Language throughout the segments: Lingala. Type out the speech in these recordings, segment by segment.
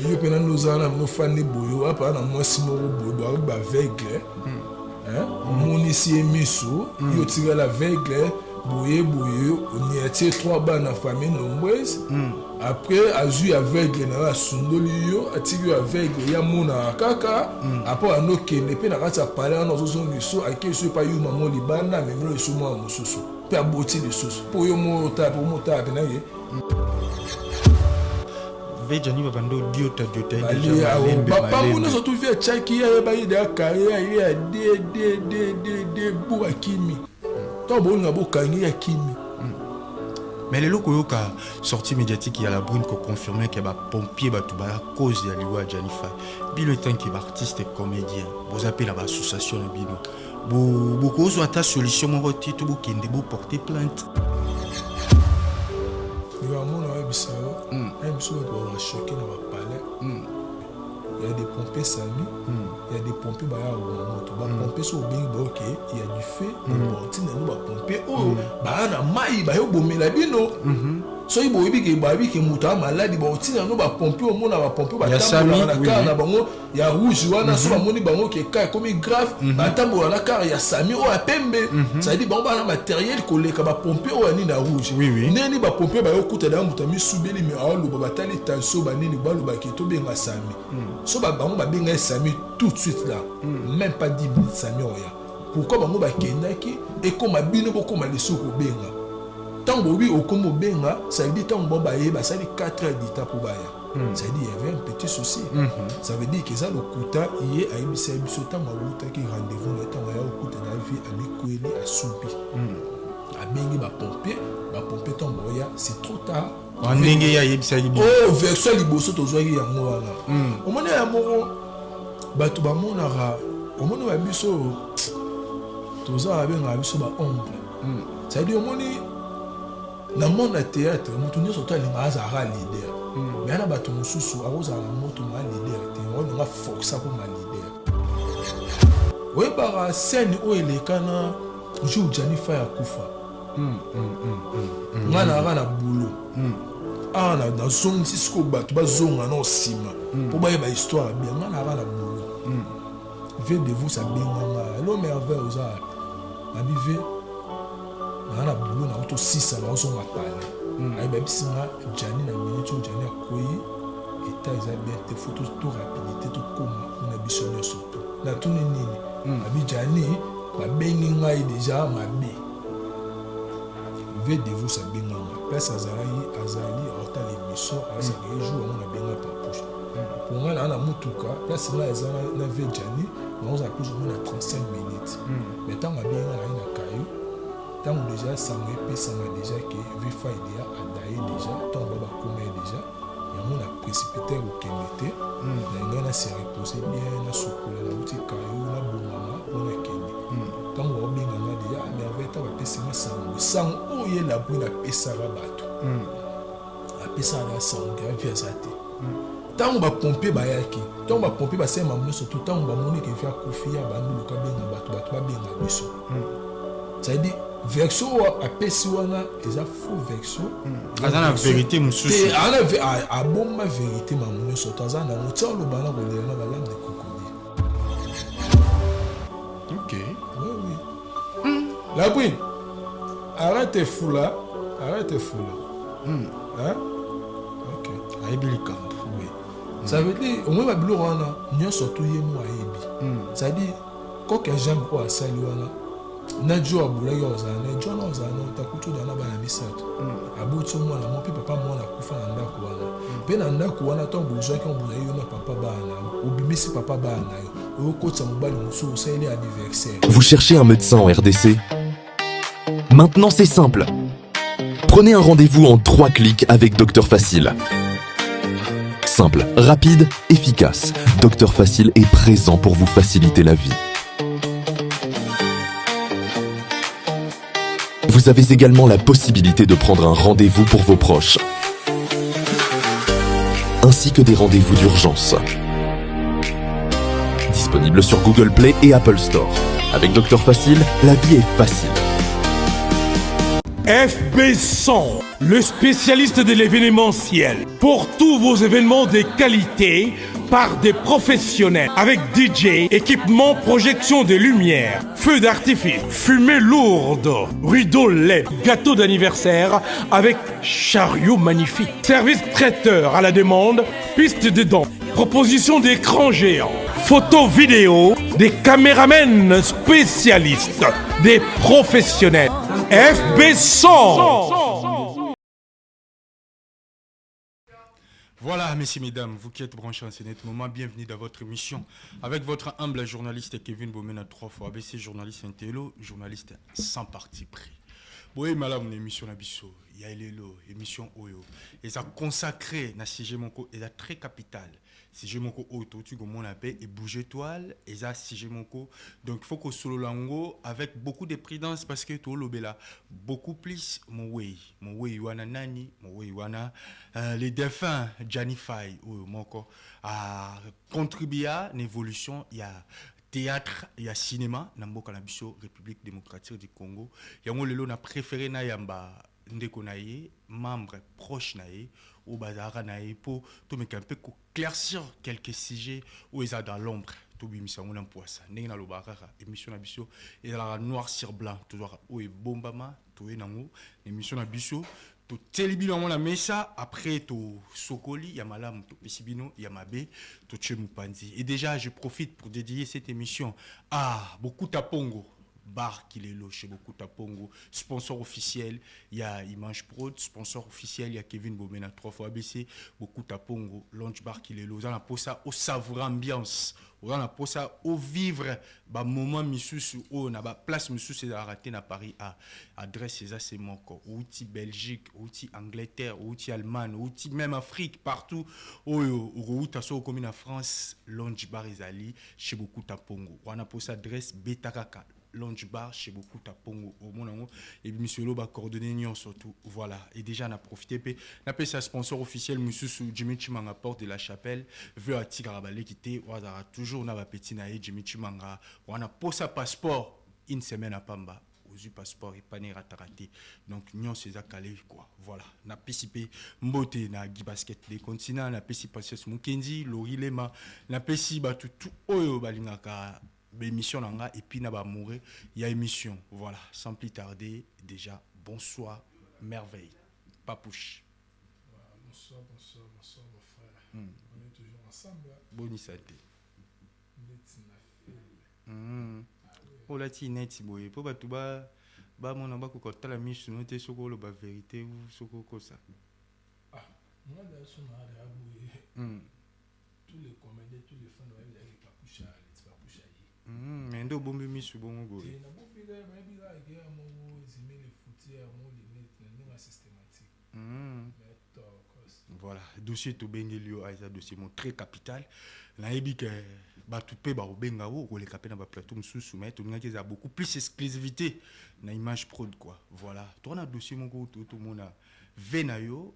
Yo mpe nani oza wana nofandi boye apa na mwasi moko boye boyaki baaveugle, omonisi ye miso, yo otikala aveugle boye boye, oniatie trois bana, famille nombreuse. Après azwi aveugle na yo, asundoli yo, atiki yo aveugle, ye amonaka kaka. Après andokende mpe na kati ya palais wana, ozozonga liso, ake so epa yuma mo libanda, amemeli liso mwana mosusu mpe aboti lisusu mpo yo mo otala mpo motala mpe naye. Vejani babanda odiota diota. Bapangu nyonso tu vie atiaki ye, ayebaki deya carrière ye ya d d d d d bu akimi. Ntango bolinga bokangi ye, akimi. Mais lelo koyoka sortie médiatique ya La Brune koconfirme ke bapompier bato baya cause ya liwa ya Jani Fai, bino etanke baartiste comédien, boza mpe na baassociation na bino, bokozwa ata solution moko te to bokende boporte plainte? Likamona oyebisa yo, aye biso bato bazala choqué na bapalais. Il y a des pompiers SAMU, il y a des pompiers baya koboma moto. Bapompier so obengi baoke il y a du feu, baotinda no bapompier oyo baya na mai, baye obomela bino. Soki boyebi ke bayebi ke moto aya maladi, baotinda no bapompier. Omona bapompier batambolaka na car na bango ya rouge wana. So bamoni bango ke cas ekomi grave, batambola na car ya SAMU oyo ya pembe. C'est-à-dire bango bana matériel koleka bapompier oyo ya nini, ya rouge. Ndeni bapompier bayokuta da moto amisubeli, me aoloba, batali tension banini, balobaki tobenga SAMU. So bango babenga ye SAMU tout de suite là, même pas 10 minutes SAMU oya. Pourquoi bango bakendaki, ekóma bino bokóma lisusu kobenga? Ntango boyebi okóma obenga, ça veut dire ntango bango baye, basali 4 heures du temps mpo baya. Ça veut dire il y avait un petit souci. Ça veut dire que eza lokuta. Ye ayebisa ye biso ntango awutaki rendez-vous na ye, ntango aya kokuta na vie, amikweli, asubi, abengi bapompier. Bapompier ntango baoya, c'est trop tard. Ndenge ye ayebisaki bino? Oh, version ya liboso tozwaki yango wana. Omoni ya moko bato bamonaka, omoni ba biso toza, babengaka biso baombre. C'est-à-dire omoni na monde ya théâtre, moto nyonso to alingaka azalaka leader, mais ana bato mosusu akozala na moto ma leader te, olinga force akoma leader. Oyebaka scène oyo eleka na jour Jani Fai akufa, ngai nayaka na boulot awa, nazongisi sikoyo bato bazonga na nsima mpo bayeba histoire bien. Ngai nayaka na boulot, vieux Devos abenganga: "Allo Merveille, oza wapi?" Nabi: "Vieux, naa na boulot, nango tosisa, naozonga pale." Ayeba bisinga Jani na minute oyo Jani akwei, état eza bien te, faut to rapidité tokóma kuna biso nyonso. To natuni nini? Abi Jani babengi ngai déjà mabe. Vieux Devos abenganga place azalaki, azali aotala émission, ayesaka ye jour yango. Nabenga Papouche po ngai naa na mutuka, place ngai eza na vieux Jani, naozala plus ou moins na 35 minutes. Mais ntango abenga naye na kayo, ntango déjà sango epesama déjà ke vieux Fai deya adaye déjà, ntango ba bakoma ye déjà yango, na précipité kokende te. Na ngai na se repose bien, nasukola, nauti kayo, nabongama mpo nakende. Ntango baobenganga déjà Merveille, ntango bapesinga sango, sango oyo ye La Brune apesaka bato, apesaka na sango ke avi aza te. Ntango bapompier bayaki, ntango bapompier basalema nyonso to ntango bamoni ke vieux akufi, ya bandi luka benga bato, bato babenga biso. C'est-à-dire version oyo apesi wana eza faux version. Aza na vérité mosusu. Te, abomba vérité mamu nyonso to aza nango tia oloba na kolela na balame de crocodile. Oui. La Brune, arrête fula, arrête fula. Hein? Ok. Ayebi likambo. Oui. Ça veut dire au moins babiloko wana nyonso to ye mo ayebi. C'est-à-dire koke jambe oyo asali wana na jo abulaki, ozala na jo wana, ozala na otakuti ozala na bana misato, aboti mwana mo mpe papa mwana akufa na ndako wana. Mpe na ndako wana, ntango bozwaki yango, bozali yo na papa bana na yo, obimisi papa bana na yo, oyokotisa mobali mosusu, osaleli anniversaire. Vous cherchez un médecin en RDC? Maintenant, c'est simple. Prenez un rendez-vous en trois clics avec Docteur Facile. Simple, rapide, efficace. Docteur Facile est présent pour vous faciliter la vie. Vous avez également la possibilité de prendre un rendez-vous pour vos proches, ainsi que des rendez-vous d'urgence. Disponible sur Google Play et Apple Store. Avec Docteur Facile, la vie est facile. FB 100, le spécialiste de l'événementiel. Pour tous vos événements de qualité, par des professionnels avec DJ, équipement, projection de lumière, feux d'artifice, fumée lourde, rideau LED, gâteau d'anniversaire avec chariot magnifique, service traiteur à la demande, piste de danse, proposition d'écran géant, photo vidéo, des caméramens spécialistes, des professionnels. FB 100. Voilà, messieurs, mesdames, vous qui êtes branchés en ce net moment, bienvenue dans votre émission avec votre humble journaliste Kevin Bomena, trois fois ABC, journaliste intello, journaliste sans parti pris. Boye malamu na émission na biso ya elelo, émission oyo eza consacré na sujet moko eza très capital, sujet moko oyo touti komona mpe ebouge toile, eza sujet moko, donc il faut kosolola yango avec beaucoup de prudence parce que tolobela beaucoup plus mowei. Mowei wana nani? Mowei wana les défunts Gianni Fay, oyo moko a contribué na évolution ya théâtre ya cinéma na mboka na biso, République démocratique du Congo. Yango lelo na préféré na yamba ndeko na ye, membre proche na ye, oyo bazalaka na ye, mpo tomeka mpe koéclaircir quelques sujets oyo eza dans l'ombre, tobimisa yango na mpwasa. Ndenge nalobaka kaka, émission na biso ezalaka noir sur blanc, tozwaka oyo ebombama, toye nango na émission na biso, totieli bino yango na mesa, après tosokoli ya malamu, topesi bino ya mabe, totie mopanzi. Et déjà, je profite pour dédier cette émission à Bokuta Pongo Bar Kilelo, chez Bokuta Pongo, sponsor officiel, il y a Image Prod, sponsor officiel, il y a Kevin Bomena, 3 fois ABC, Bokuta Pongo, Lounge Bar Kilelo, on a pour ça au savour ambiance, on a pour ça au vivre, ba moment misusu, oyo na ba place misusu c'est raté na Paris à adresse ça c'est moko, outi Belgique, outi Angleterre, outi Allemagne, outi même Afrique, partout, oyo, outa so komi na France, Lounge Bar ezali chez Bokuta Pongo. On a pour ça adresse beta kaka Lounge Bar chez Bokuta Pongo au monango et monsieur Loba coordonnées surtout. Voilà, et déjà on a profité pe na pe sa sponsor officiel monsieur Jimmy Chimanga, porte de la Chapelle veut atikara ba l'équité wazara toujours na ba petit na ye Jimmy Chimanga. On a pour sa passeport une semaine à Pamba ozwi passeport epani erataka te, donc nyonso eza calé quoi. Voilà, napesi mpe mbote na Guy Basket des Continents, napesi Patience Mokendi, Lori Lema, napesi bato tout oyo balingaka émission na nga et puis na ba amoureux il y a émission. Voilà, sans plus tarder, déjà bonsoir Merveille Papouche. Ouais, bonsoir, bonsoir, bonsoir mon frère. On est toujours ensemble hein. Boni santé? Neti na fele. Olati neti boye po bato ba bamona bakoka kotala miso no te soki oloba vérité ou soki okosa. Ah, nga da so na ya boye. Tous les comédiens, tous les fans bayebi Papouche aleti Papouche aye. Mais nde obombi miso bongo boye? Te, nabombi kaka, bayebi kaka ke ya moko ezimeli futi ya mo lunette na ndenge ya systématique. Mais tokos. Voilà, dossier tobengeli yo eza dossier mo très capital. Nayebi ke bato mpe bakobenga o okoleka mpe na baplateau mosusu, mais tolingaki eza beaucoup plus exclusivité na Image Prod quoi. Voilà, toza na dossier moko to tomona ve na yo,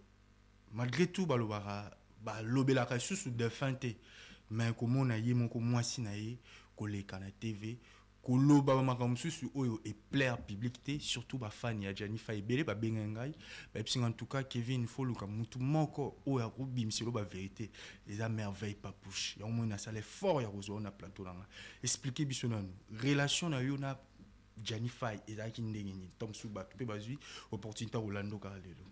malgré tout balobaka, balobelaka lisusu défunt te, mais komona ye moko mwasi na ye koleka na TV koloba makambo mosusu oyo eplaire public te, surtout bafani ya Gianni Fay ebele babengai ngai, bayebisi nga: en tout cas Kevin, faut luka mutu moko oyo akobimiselo bavérité, eza Merveille Papouche. Yango moi nasala effort ya kozwa na plateau na nga. Explique biso nanu relation na yo na Gianni Fay ezalaki ndenge nini, ntango mosusu bato mpe bazwi opportunité ya kolanda kaka lelo.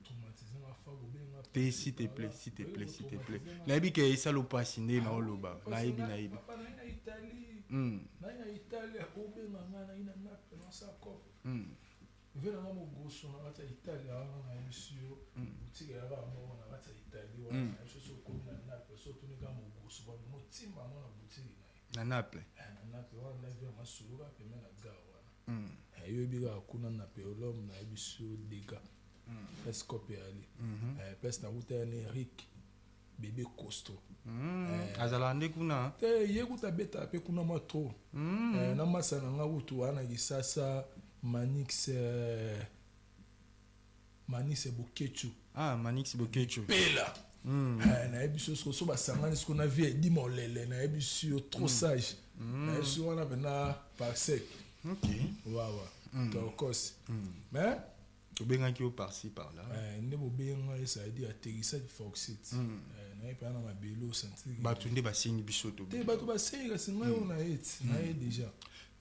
Traumatisé nga fa kobenga. Te, s'il te plaît, s'il te plaît, s'il te plaît, nayebi ke esala opasi nde naoloba, nayebi, nayebi. Papa, naye na Italie. Naye na Italie, akobenga nga, naye na Naples, nasala cope. Ve nanga mogoso na kati ya Italie wana, nayebisi yo, boutique ya kaka moko na kati ya Italie wana. Nayebi so so okomi na Naples, so otuni kaka mogoso, bame motimba ngo na boutique na ye. Na Naples? Eh, na Naples wana, nayebi ya masolo kaka pembe na gare wana. Eh, yoyebi kaka kuna na Peolome, nayebisi yo dega place cope eyali. Eh, place nakuta ya na Eric Bébé Costo. Azalaka nde kuna? Te, ye kuta abetaka mpe kuna mwa trop. Eh, na masa na nga kutu wana na Kisasa, Manix, Manix Bokechu. Ah, Manix Bokechu. Pela. Eh, nayebi so siko so basangani siko na vie edi molele, nayebi si yo trop sage, nayebi si wana mpena parsec. Ok. Wawa. Tokos. Mais tobengaki yo par-ci par-là. Nde bobenga ye, c'est-à-dire atterrissage Foxit naye mpe na mabele osentir. Bato nde basengi biso to. Te, bato basengi, kasi ngai oyo na ye ti na ye déjà.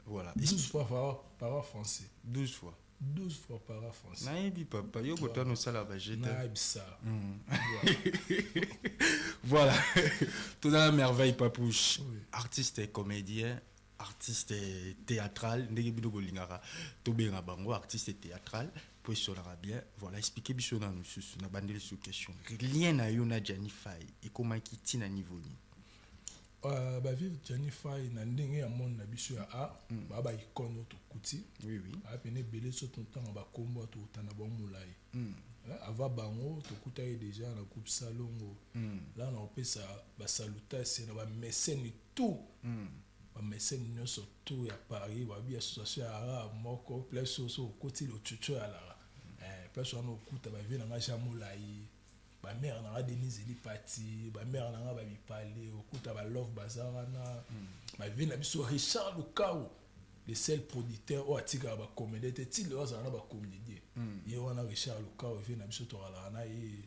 Voilà. 12 fois par français. 12 fois. 12 fois par français. Nayebi, papa, yo kotana osala bajete. Nayebisa. Voilà, tozala Merveille Papouche. Artiste et comédien, artiste théâtral, ndenge bino bolingaka tobenga bango artiste théâtral po esolaka bien. Voilà, explique biso na mosusu na bandeli su question: lien na yo na Gianni Fay ekomaki ntina niveau nini? Bavive Gianni Fay na ndenge ya monde na biso ya art, baa baicône oyo tokuti. oui oui Baa pene ebele, so totanga bakombo, tokotanda bango molai. Avant bango, tokutaki déjà na groupe Salongo. La na kopesa basalutation na bamécène, tout bamécène nyonso tout ya Paris. Babi association ya arabe moko, place oyo so okoti lotsotso ya lara, place wana okuta bavie na nga Jean Molai, bamare na nga Denise Elipati, bamare na nga babipale, okuta balove baza wana, bavie na biso Richard Lukau, le seul producteur oyo atikaka bacomédien te ti lelo, azala na bacomédien. Ye wana Richard Lukau, vie na biso tokalaka na ye.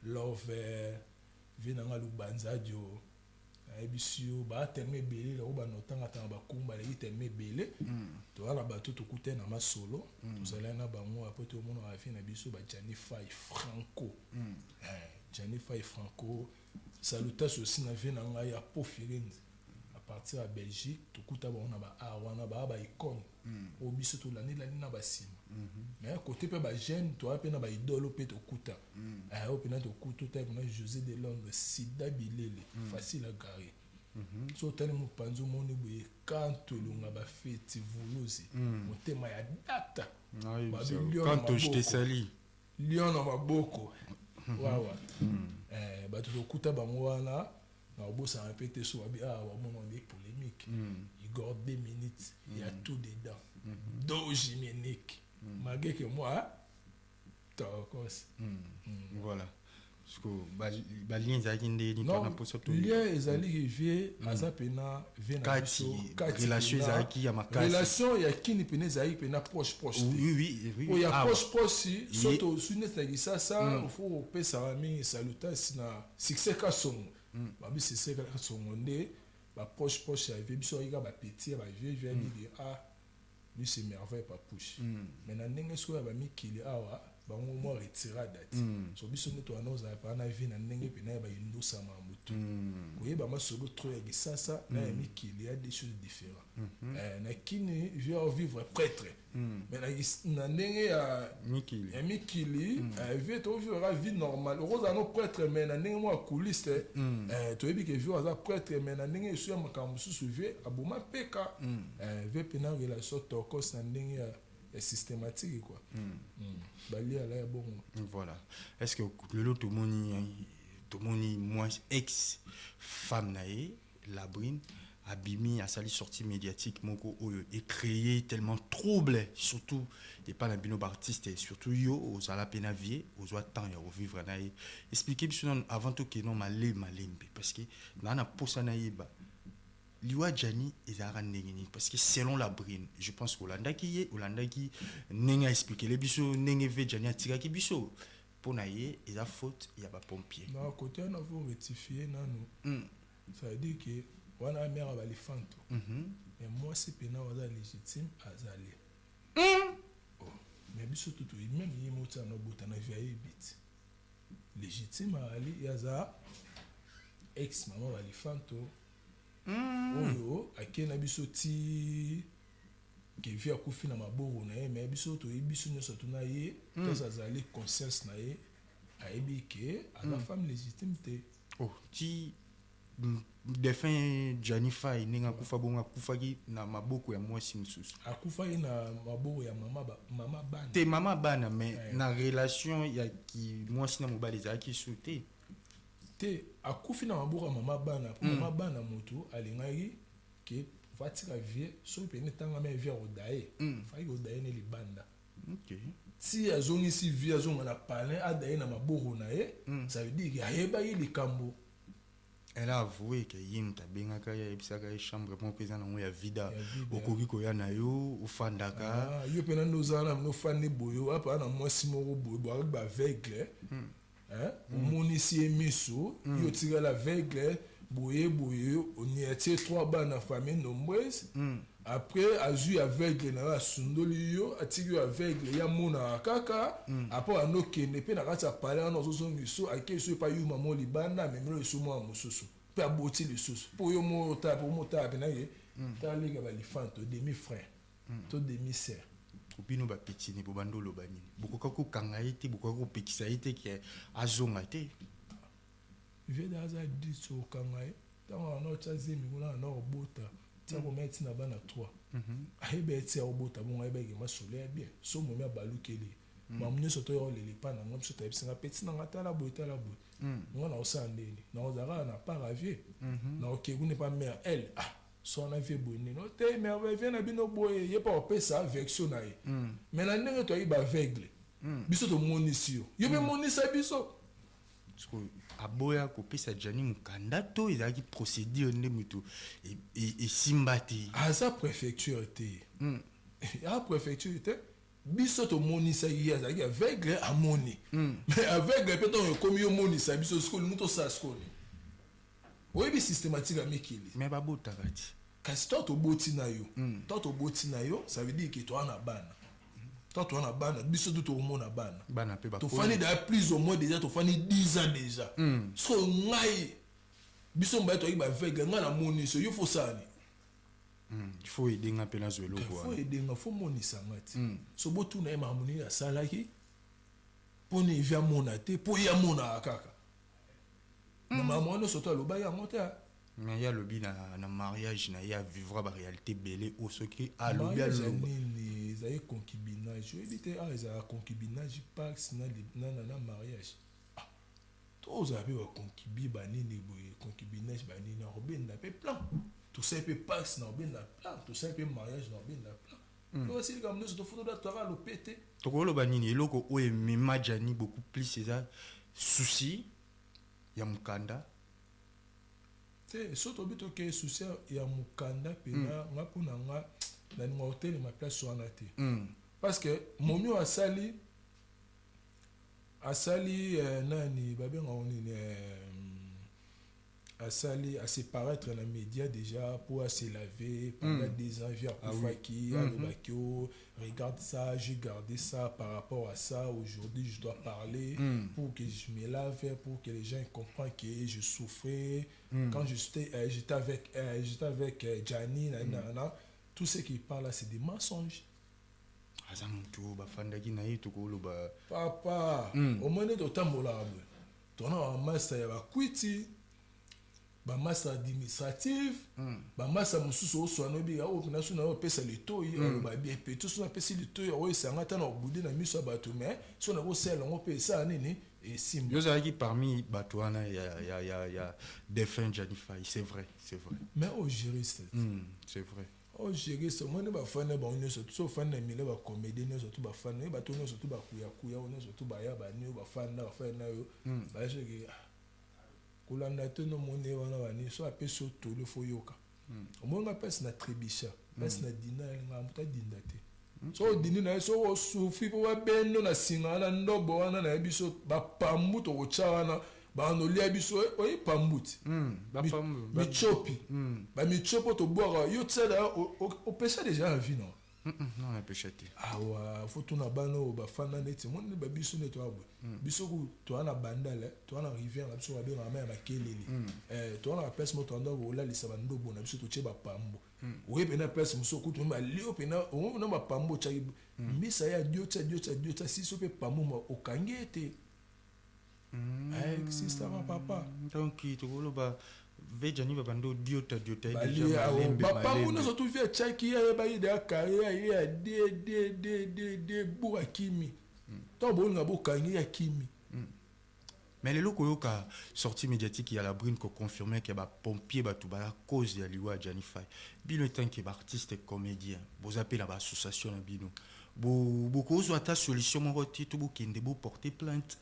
Love, vie na nga Lubanzadio, nayebisi yo, baa tellement ebele lako banotangatanga bakumba aleki tellement ebele. Toza na bato tokutani na masolo, tozalaki na bango. Apres tomonaka vie na biso baJani Fai Franco. Jani Fai Franco, salutation aussi na vie na ngai ya Po Firenze à partir ya Belgique. Tokuta bango na baart wana, baa baicône oyo biso tolandelani na basima. Mais côté mpe bajeune, toya mpe na baidole mpe tokuta oyo mpena tokuta ota mpena José de Londres, Sida Bilele, facile à garer. So otali mopanzi, omoni boye kanto elonga bafeti vuluzi motema ya data. Babi lion na Quand je te maboko. sali. Lion na maboko wawa. Bato tokuta bango wana na kobosana mpe te. So babi awa bamona nde polémique. Igor 2 minutes, il y a tout dedans. Dogimenique, malgré que moi tokos. Voilà, parce que balien ezalaki ndeni mpona mposa to. Lien ezali vie aza pena vie na Kati, biso kati relation pena- ezalaki ya makasi. Relation ya kini pene ezalaki pena proche proche te. Oyo ya Awa. proche proche so tosui neti na Kisasa, fo kopesaka mingi salutation na Succès Kasongo. Babi Succès Kasongo nde baproche proche ya vie biso, ayika bapetit ya bavie vie abiki a lui, c'est Merveille Papouche. Mais na ndenge soki ya bamikili awa, bango mwa retirada ti so biso nde towana ozala paa na vie na ndenge mpena ya bayindosama motu koyeba masolo trop ya Kisasa na ya mikili ya des choses différentes. Na kini vie vivre prêtre, mais na ndenge ya mikili ya mikili, vie tovivre vie normale, okozala no prêtre, mais na ndenge moko ya coulisse te. Toyebi ke vie aza prêtre, mais na ndenge esu ya makambo mosusu, vie aboma mpeka. Vie mpena relation tokos na ndenge ya systématique quoi. Balia ala ya bongo. Voilà, est ce que lelo tomoni moi ex femme na ye Labrine abimi, asali sortie médiatique moko oyo ecréé tellement trouble, surtout epai na bino baartiste, et surtout yo ozala mpe na vie, ozwa temps ya kovivre na ye. Explique biso nano avant tokende malembe malembe, parce que naa na posa nayeba liwa Gianni ezalaka ndenge nini, parce que selon la Brine, je pense que olandaki ye, olandaki ndenge aexpliquele biso ndenge ve Gianni atikaki biso. Mpo na ye eza faute ya bapompier. Na côté wana, faut rectifier nanu. Ça veut dire que wana mare ya balifanto, mais mwasi mpena oyo aza légitime azali. Oh, mais biso tu toyebi, même ye moti ana obota na vie, ayebi ti légitime azali, ye aza ex mama balifanto oyo akei na biso ti kevi akufi na maboko na ye. Mais biso toyebi, biso nyonso tuna ye place azali, conscience na ye ayebi ke aza femme légitime te. Oh, ti défunt Gianni Fay ndenge akufa bongo, akufaki na maboko ya mwasi mosusu? Akufaki na maboko ya mama, mama bana. Te, mama bana, mais na relation ya ki mwasi na mobali ezalaki su te. Te, akufi na maboko ya mama bana mpo mama bana moto alingaki ke vatika vie soki pene etangami ya vie akoda ye, faki koda ye ne libanda. Ti azongisi vie, azonga na palin, ada ye na maboko na ye. Ça veut dire ke ayebaki likambo. Elle a avoué que ye moto abengaka ye, ayebisaka ye chambre moko eza nango ya vida, okoki koya na yo ofandaka. Ah, yo mpena nde ozala na ofandi boye, apa na mwasi moko boye boakaki baaveugle, omonisi ye miso, yo otikala aveugle boye boye, oniatie trois bana, famille nombreuse. Après azwi aveugle na yo, asundoli yo, atiki yo aveugle, ye amonaka kaka. Après andokende mpe na kati ya palais wana, ozozonga so akei so epai yuma mo libanda, amemeli yo esu mwana mosusu mpe aboti lisusu mpo yo mo otala mpo motala mpena ye taleka balifante to demi frère to demi sœur. Bino bapetini, bobanda oloba nini? Bokoka kokanga ye te? Bokoka kopekisa ye te ke azonga te? Vieux aza disi okanga ye ntango wana otya zemi kuna na kobota, tia koma etina bana 3, ayeba eti ya kobota bongo, ayebaki masolo ya bien. So momi abalukeli mamu nyonso to ya olela epa na nga, biso toyebisinga mpe ntina nga, tala boye, tala boye, nga na osala ndeni, nakozala kaka na part ya vieux, naoke kuna epa mare elle. Ah, so wana vieux boye nini o te, merveille vieux na bino boye, ye mpa kopesa version na ye. Mais na ndenge toyaki baaveugle, biso tomonisi yo, yo mpe monisa biso. Aboya kopesa Jani mokanda to ezalaki procédure nde moto esimba te? Aza préfecture te, aza préfecture te. Biso tomonisaki ye, azalaki aveugle, amoni. Mais aveugle mpe ntango ekomi yo monisa biso, sikoyo olingi tosala sikoyo oyebi systématique ya mikili. Mais babotaka ti. Kasi to toboti na yo, to toboti na yo, ça veut dire ke toza na bana. To toza na bana, biso tu tokomona bana. Bana mpe. Tofandi déjà plus ou moins, déjà tofandi 10 ans déjà. So ngai, biso mibale toyaki baaveugle, ngai namoni so, yo fosala nini? Faut edenga mpe nazwa eloko. Faut edenga, faut monisanga ti. So botuna ye makambo nini asalaki mpona evi amona te, mpo ye amonaka kaka na makambo wana nyonso to alobaki yango te. Mais ye alobi na mariage na ye avivra baréalité ebele oyo soki alobi. Aloba nini? Ezali concubinage, oyebi te? Awa ezalaka concubinage, pax na mariage. Ah, to ozala mpe baconcubi banini boye, concubinage banini, akobenda mpe plan, tosali mpe pax na kobenda plan, tosali mpe mariage na kobenda plan, to basili likambo nyonso, tofotoda toaka lope te. Tokoloba nini? Eloko oyo emema Jani beaucoup plus eza souci ya mokanda? Te, so tobi tokee souci ya mokanda mpena, nga mpona nga nalinga kotelema place wana te, parce que momi oyo asali nani babengaka nini, asali ase paraître na média déjà pour se laver pendant 2 ans. Vieux akufaki, alobaki: «Oh, regarde ça, j'ai gardé ça par rapport à ça, aujourd'hui je dois parler pour que je me lave, pour que les gens comprennent que je souffrais quand j'étais avec Gianni.» Nanana, tout ce qui parle là, c'est des mensonges. Aza motu oyo bafandaki na ye, tokoloba. Papa, omoni, totambolaka boye, tona bamasa ya bakwiti, bamasa administrative, bamasa mosusu oswana obika oyo mpena so na yo opesa litoi, aloba bien pe so napesi litoi oyo esanga ata na obude na miso ya bato, mais so nakosala yango mpe esala nini, esimba. Yo ozalaki parmi bato wana ya défunt Gianni Fay, c'est vrai, c'est vrai. Mais oyo juriste. C'est vrai. Oyo juriste, omoni, bafani bango nyonso so ofandi na mile, bacomédie nyonso tu bafani, oyo bato nyonso tu bakuyakuya, oyo nyonso tu baya bani, oyo bafanda bafani na yo, basoki kolanda te, nomoni wana bani so apesi yo tolo, fo yoka. Omonga mpasi na trébucha, mpasi na dina, alingaka moto adinda te. So odindi na ye, so osufri mpo babendo na singa wana, ndobo wana nayebi so bapambu tokotya wana, banolia biso oyi pambu ti. Michopi, bamichopi oyo tobwaka yo tia, opesa déjà na vie non? Non, napesha te. Awa fo tuna bana oyo bafanda neti moni babiso nde toya boye. Biso ku toya na bandale, toya na rivière na biso babengaka mai ya makelele, toya na baplace moko toanda kolalisa bandobo na biso, totie bapambo. Oye mpena place mosusu okutu balio mpena na bapambo, otiaki mbisa ya diotia diotia diotia siso mpe pambo okangi ete existaka, papa. Donc tokoloba vejani babando diota diota. Bapambo nyonso tu vieux atiaki, ayebaki deya carré, aye ya de de de de de bu akimi, ntango bolinga bokangi akimi. Mais lelo koyoka sortie médiatique ya la brune koconfirme ke bapompier bato baya cause ya liwa ya Gianni Fay, bino etanke baartiste comédien, boza mpe na baassociation na bino, bokozwa ata solution moko te to bokende boporter plainte?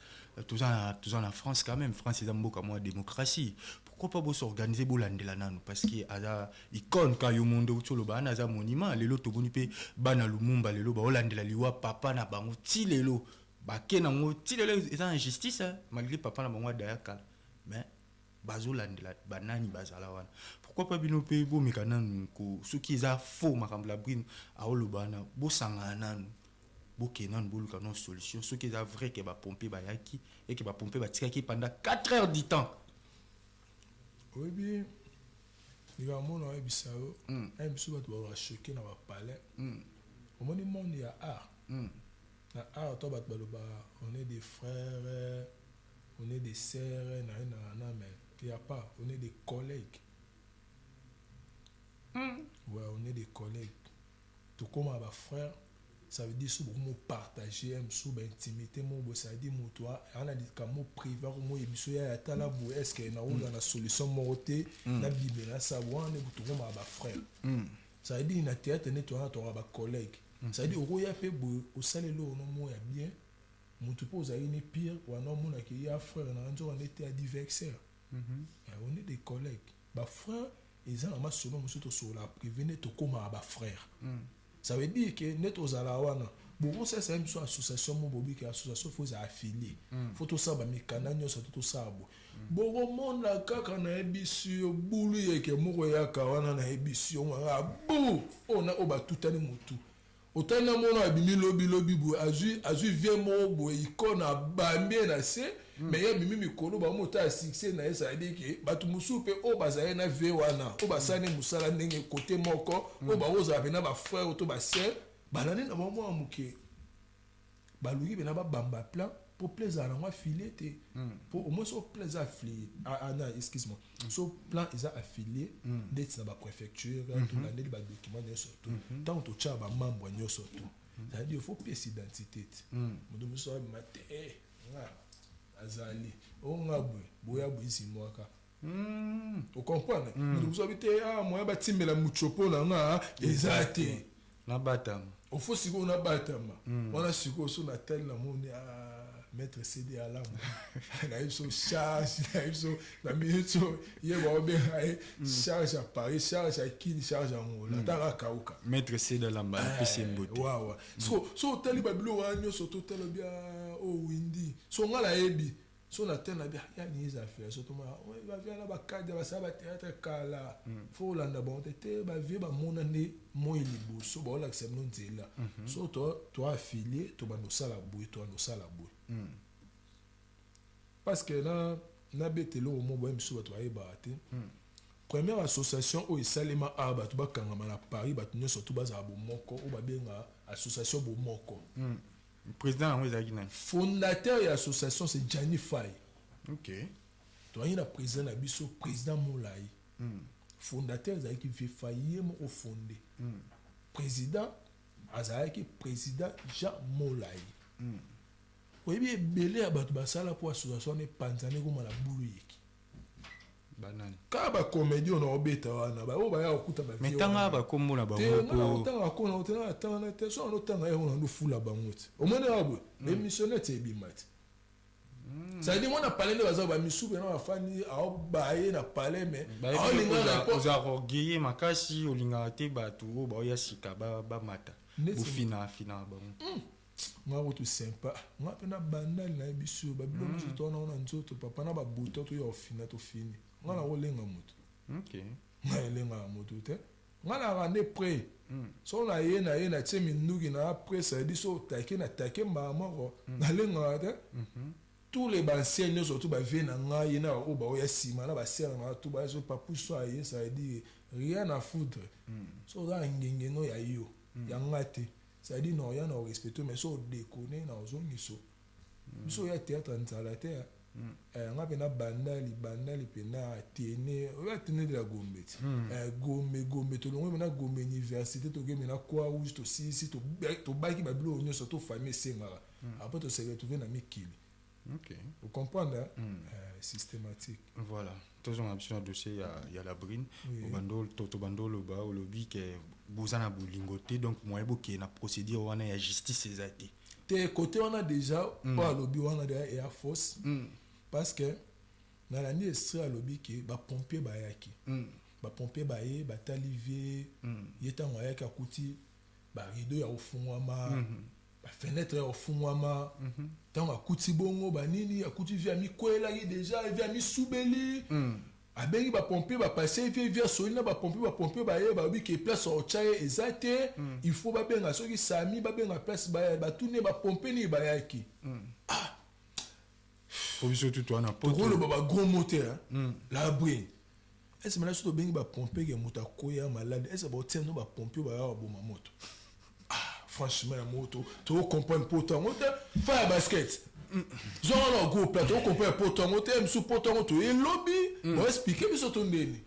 Toza na France quand même, France eza mboka mwa démocratie. Pourquoi pas bos'organiser, bolandela nanu, parce que aza icône? Ka yo monde outi oloba wana, aza monument. Lelo tomoni mpe bana Lumumba lelo baolandela liwa papa na bango ti lelo, bake nango ti lelo, eza na justice, hein, malgré papa na bango adaya kala, mais bazolandela banani bazala wana. Pourquoi pas bino mpe bomeka nanu ko, soki eza faux makambo La Brune aoloba wana, bosangana nanu, bokende nanu, boluka nano solution. Soki eza vrai ke bapompiers bayaki, eke bapompiers batikaki pendant 4 heures du temps. Oyebi likambo mona oyebisa yo, ayebi biso bato bazala choqué na bapalais. Omoni monde ya art, na art to bato baloba on est des frères, on est des sœurs na ye na mais y a pas, on est des collègues. Ouais, on est des collègues. Tokóma bafrère, ça veut dire so bokomo partager mosusu baintimité moko boye. Ça veut dire moto aa na likambo privé akomoyebi so ya tala boye, est ce que nakozala na solution moko te, nabimela nasala wana nde tokomaka bafrère. Ça veut dire na théâtre nde towana, toka bacollègue. Ça veut dire okoya mpe boye, osaleli oyo mo ya bien, motu mpe ozali ne pire wana, omonaki ya frère na nzoka nde te adversaire. On est des collègues. Bafrère eza na masolo mosusu tosolola privé nde tokomaka bafrère. Ça veut dire que nde tozala wana, bokosalisa ye biso association mo bobiki association, faut eza affilié, faut tosala bamikanda nyonso to tosala boye. Bokomona kaka nayebisi yo bulu yeke moko eyaka wana, nayebisi yo nganga bu oyo na oyo batutani motu otali na mona abimi lobilobi boye, azwi vie moko boye, icône abambi ye na se, mais ye abimi mikolo bango ya succès na ye. C'est-à-dire ke bato mosusu mpe oyo bazali na vie wana, oyo basali mosala ndenge kote moko, oyo bakozala mpena bafrère to basœur, balandi na bango mwana moke, baluki mpena babamba plan mpo plan ezala nango affilié te, mpo au moins so plan eza affilié, ah, excuse moi, so plan eza affilié ndeti na bapréfecture, tolandeli badocument nyonso to ntango totyaka bamembre nyonso to, c'est-à-dire faut pièce identité te, moto mosusu abima te, nga azali o nga boye boya boye esimwaka. Ocomprendre? Moto mosusu abi te, ah, moya batimbela mutsopo na nga eza te. Nabatama. Ofo sikoyo nabatama wana. Sikoyo so natali, namoni, ah, maître CD alamu nayebi so charge, nayebi so na minute so ye baobenga ye charge ya Paris, charge ya Kini, charge ya Ngola, ntanga akauka. Maître CD alamba, apesi ye mbote. Wawa so otali babiloko wana nyonso, totala bia oyo windi so nga nayebi so natali na bia yani eza affiliation tomona bavie na bakadi basala bathéâtre kala, faut olanda bango te te, bavie bamona nde moi liboso baolakisa bino nzela. So toaffilié, tobanda osala boye, tobanda osala boye, parce que na nabeta eloko mo boye, misu bato bayebaka te. Première association oyo esalema awa, bato bakangama na Paris, bato nyonso to bazala bomoko, oyo babengaka association Bomoko. Président yango ezalaki nani? Fondateur ya association, c'est Gianni Fay. Toyangi na président na biso, président Molai. Fondateur ezalaki vieux Fay ye moko fondé. Président azalaki président Jean Molai. Oyebi ebele ya bato basala mpo association wana epanzana, ekoma na bulu yeki. Banani? Kaka bacomédie oyo na obeta wana, oyo baya kokuta. Mais tanga bakombo na bango po. Otanga bakona te, na tanga te, so wana otanga ye ona ndofula bango te. Omoni awa boye, émission te ebima te. C'est-à-dire mwana palais nde baza bamisu mpena bafandi aobaye na palais, mais aolinga. Oza orgueilleux makasi, olingaka te bato oyo baoya sika bamata, bofina fina bango. Nga kutu sympa, nga mpe na bandali nayebi so babiloko nyonso tona na nzoto papa na babuto toya ofina tofini, nga na kolenga moto. Nga elengaka moto te, nga naka nde prêt. So na ye na ye natie minduki na prêt, c'est-à-dire so otake na take mbala moko, nalengaka te. Tous les banciens nyonso to bavie na ngai ye na oyo baoya nsima na basere na to baya so papu so aye, ça veut dire rien à foutre. So oza na ngengeno ya yo ya nga te, c'est-à-dire na oya na orespecte, mais so odekone na ozongiso biso oya théâtre nzala te. Nga mpe na bandali, bandali mpena Athénée, oyo Athénée de la Gombe ti. Gombe, Gombe, tolongwe mpena Gombe université, tokei mpena Croix Rouge, tosilisi, tobaki babiloko nyonso to famille esengaka, après tose retrouve na mikili. Ocomprendre, hein? Systématique. Voilà, tozonga biso na dossier ya La Brune. Tobanda oloba, olobi ke boza na bolingo te, donc moyen bokende na procédure wana ya justice eza te. Te, côté wana déjà, oyo alobi wana déjà eya fausse, parce que Nalandi extrait, alobi ke bapompier bayaki. Bapompier baye, batali vieux. Ye ntango ayaki, akuti barideau ya kofungwama, bafenêtre ya kofungwama. Ntango akuti bongo banini, akuti vieux amikwelaki déjà, vieux amisubeli. Abengi bapompier, bapase vieux, vieux asoli na bapompier. Bapompier baye, balobi ke place otya ye eza te, il faut babenga soki SAMU, babenga place. Batuni bapompier nini bayaki. Po biso tutu wana poto. Tokoloba bagros mots te. La Brune, ese mana soki tobengi bapompier ke moto akoya malade, ese baotia no bapompier baya baboma moto? Ah, franchement, ya moto tokocomprendre poto yango te. Fa ya basket zwanga na gros plat, tokocomprendre poto yango te. Mosu poto yango toyelobi, baexpliquer biso to ndeni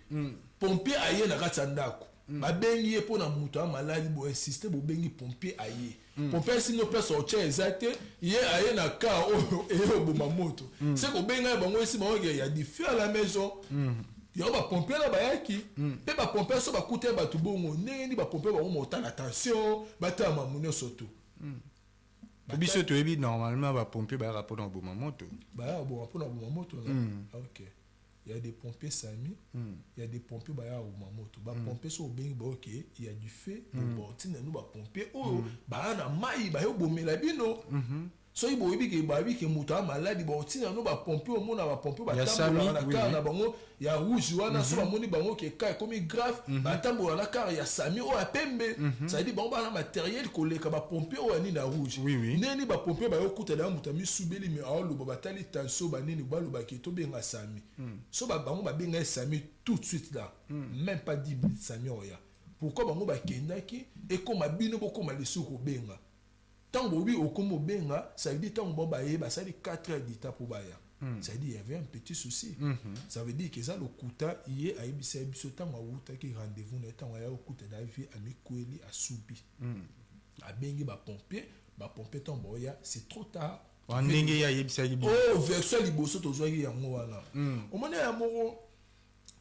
pompier aye na kati ya ndako, babengi ye mpo na moto ya maladi. Boinsiste, bobengi pompier, aye. Pompier asino place otya eza te, ye aye na car oyo eye oboma moto. Se kobenga ye bango, esi bango ya du feu à la maison. Yango bapompier na bayaki mpe bapompier so bakuta ye bato bongo ndenge nini? Bapompier bango motala tension, batala mamu nyonso to. Po biso toyebi normalement bapompier bayaka mpona koboma moto. Baya koboma mpona koboma moto na. Ok, il y a des pompiers SAMU, il y a des pompiers baya koboma moto. Bapompier so obengi ba ok, il y a du feu, baotinda no bapompier oyo baya na mai, baye obomela bino. Soki boyebi ke bayebi ke moto aya maladi, baotinda no bapompier. Omona bapompier batambolaka na car na bango ya rouge wana. So bamoni bango ke cas ekomi grave, batambola na car ya SAMU oyo ya pembe. C'est-à-dire bango bana matériel koleka bapompier oyo ya nini ya rouge. Ndeni bapompier bayokutana ya moto amisubeli, me aoloba, batali tension banini, balobaki tobenga SAMU. So bango babenga ye SAMU tout de suite là, même pas 10 minutes SAMU oya. Pourquoi bango bakendaki, ekoma bino bokoma lisusu kobenga? Ntango bobi okoma obenga, ça veut dire ntango bango baye, basali 4 heures du temps mpo baya. Ça veut dire il y avait un petit souci. Ça veut dire que eza lokuta. Ye ayebisa ye biso ntango awutaki rendez-vous na ye, ntango aya okuta na vieux amikweli, asubi. Abengi bapompier, bapompier ntango baoya, c'est trop tard. Wa ndenge ye ayebisaki bino. Oyo version ya liboso tozwaki yango wana. Omoni ya moko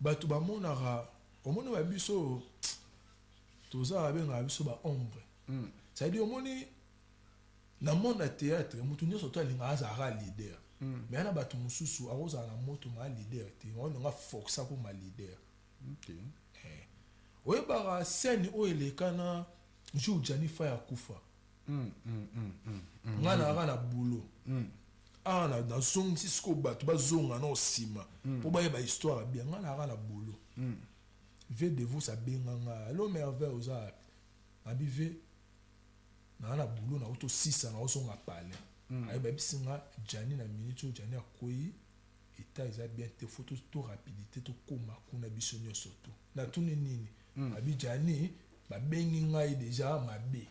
bato bamonaka, omoni ba biso toza, babengaka biso baombre. C'est-à-dire omoni na monde ya théâtre, motu nyonso to alingaka azalaka leader, mais ana bato mosusu akozala na moto ma leader te, olinga force akoma leader. Oyebaka scène oyo eleka na jour Gianni Fay akufa? Ngai nayaka na boulot awa, nazongisi sikoyo bato bazonga na nsima mpo bayeba histoire ya bien. Ngai nayaka na boulot, vieux Devos abenga ngai: "Allo Merveille, oza wapi?" Nabi: "Vieux, naa na boulot, nauti osisa, naozonga palais." Ayeba yebisi nga Gianni na minute oyo Gianni akwei, état eza bien te, faut to rapidité tokóma kuna biso nyonso. To natuni nini? Abi Gianni babengi ngai déjà mabe.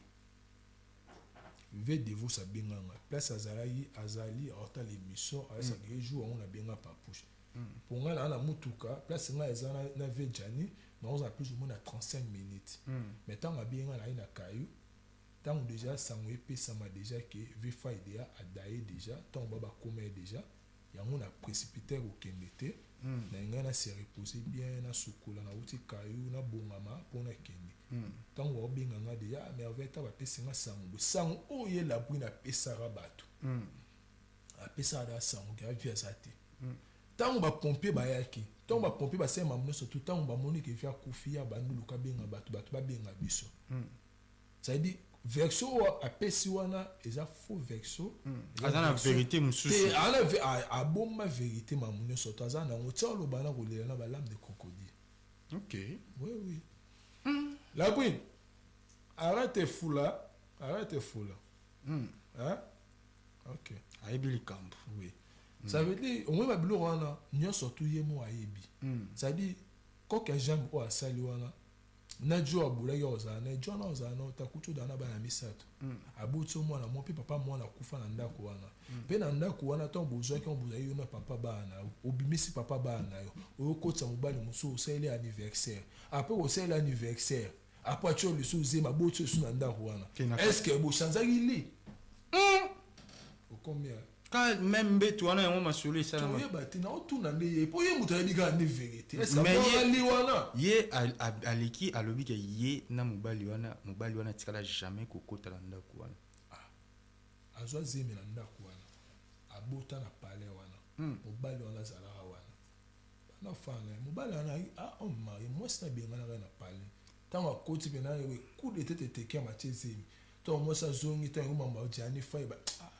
Vieux Devos abenga ngai place azalaki, azali aotala émission, ayesaki ye jour yango nabenga Papouche mpo ngai naa na mutuka. Place ngai eza na vieux Gianni, naozala plus ou moins na 35 minutes. Mais ntango abengi ngai, naye na kayu. Ntango déjà sango epesama déjà ke vieux Fay déjà adaye déjà, ntango ba bakoma ye déjà, yango na précipité kokende te. Na ngai na se repose bien, nasukola, nauti kayu, nabongama mpo nakende. Ntango baobenga nga déjà: "Ah, Merveille, ta bapesi nga sango boye." Sango oyo ye La Brune apesaka bato, apesaka da sango ke vieux aza te. Ntango bapompier bayaki, ntango bapompier basali mambo nyonso tu, ntango bamoni ke vieux akufi, ya bandi luka benga bato, bato babenga biso. C'est-à-dire version oyo apesi wana eza faux version. Aza na vérité mosusu. Te, aza abomba vérité, mamu nyonso to aza nango tia oloba na kolela na balame de crocodile. Oui, La Brune, arrête fula, arrête fula. Hein? Ok. Ayebi likambo. Oui, ça veut dire omoi babiloko wana nyonso tu ye mo ayebi. C'est à dire koke jambe oyo asali wana na jo abulaki, ozala na jo wana, ozala na otakuti, ozala na bana misato, abuti o mwana mo mpe papa mwana akufa na ndako wana. Mpe na ndako wana, ntango bozwaki yango, bozali yo na papa bana na yo, obimisi papa bana na yo, oyokotisa mobali mosusu, osaleli anniversaire. Après kosalela anniversaire, après atie lisusu zema, aboti lisusu na ndako wana. Est ce que bochanzaki li okomi? Ka même mbeto wana, yango masolo esalama. Toyeba te, naotuna nde ye mpo ye moto ayebi kaka nde vérité. Est-ce li wana? Ye aleki, alobi ke ye na mobali wana, mobali wana atikala jamais kokota na ndako wana. Azwa zemi na ndako wana, abota na palais wana. Mobali wana azalaka wana. Nafana mobali wana, ah, homme marié, mwasi nabenganaka na palais. Ntango akoti mpena, coup de tête eteki ya matie zemi. Ntango mwasi azongi, ntango mamba Gianni Fai ba ah.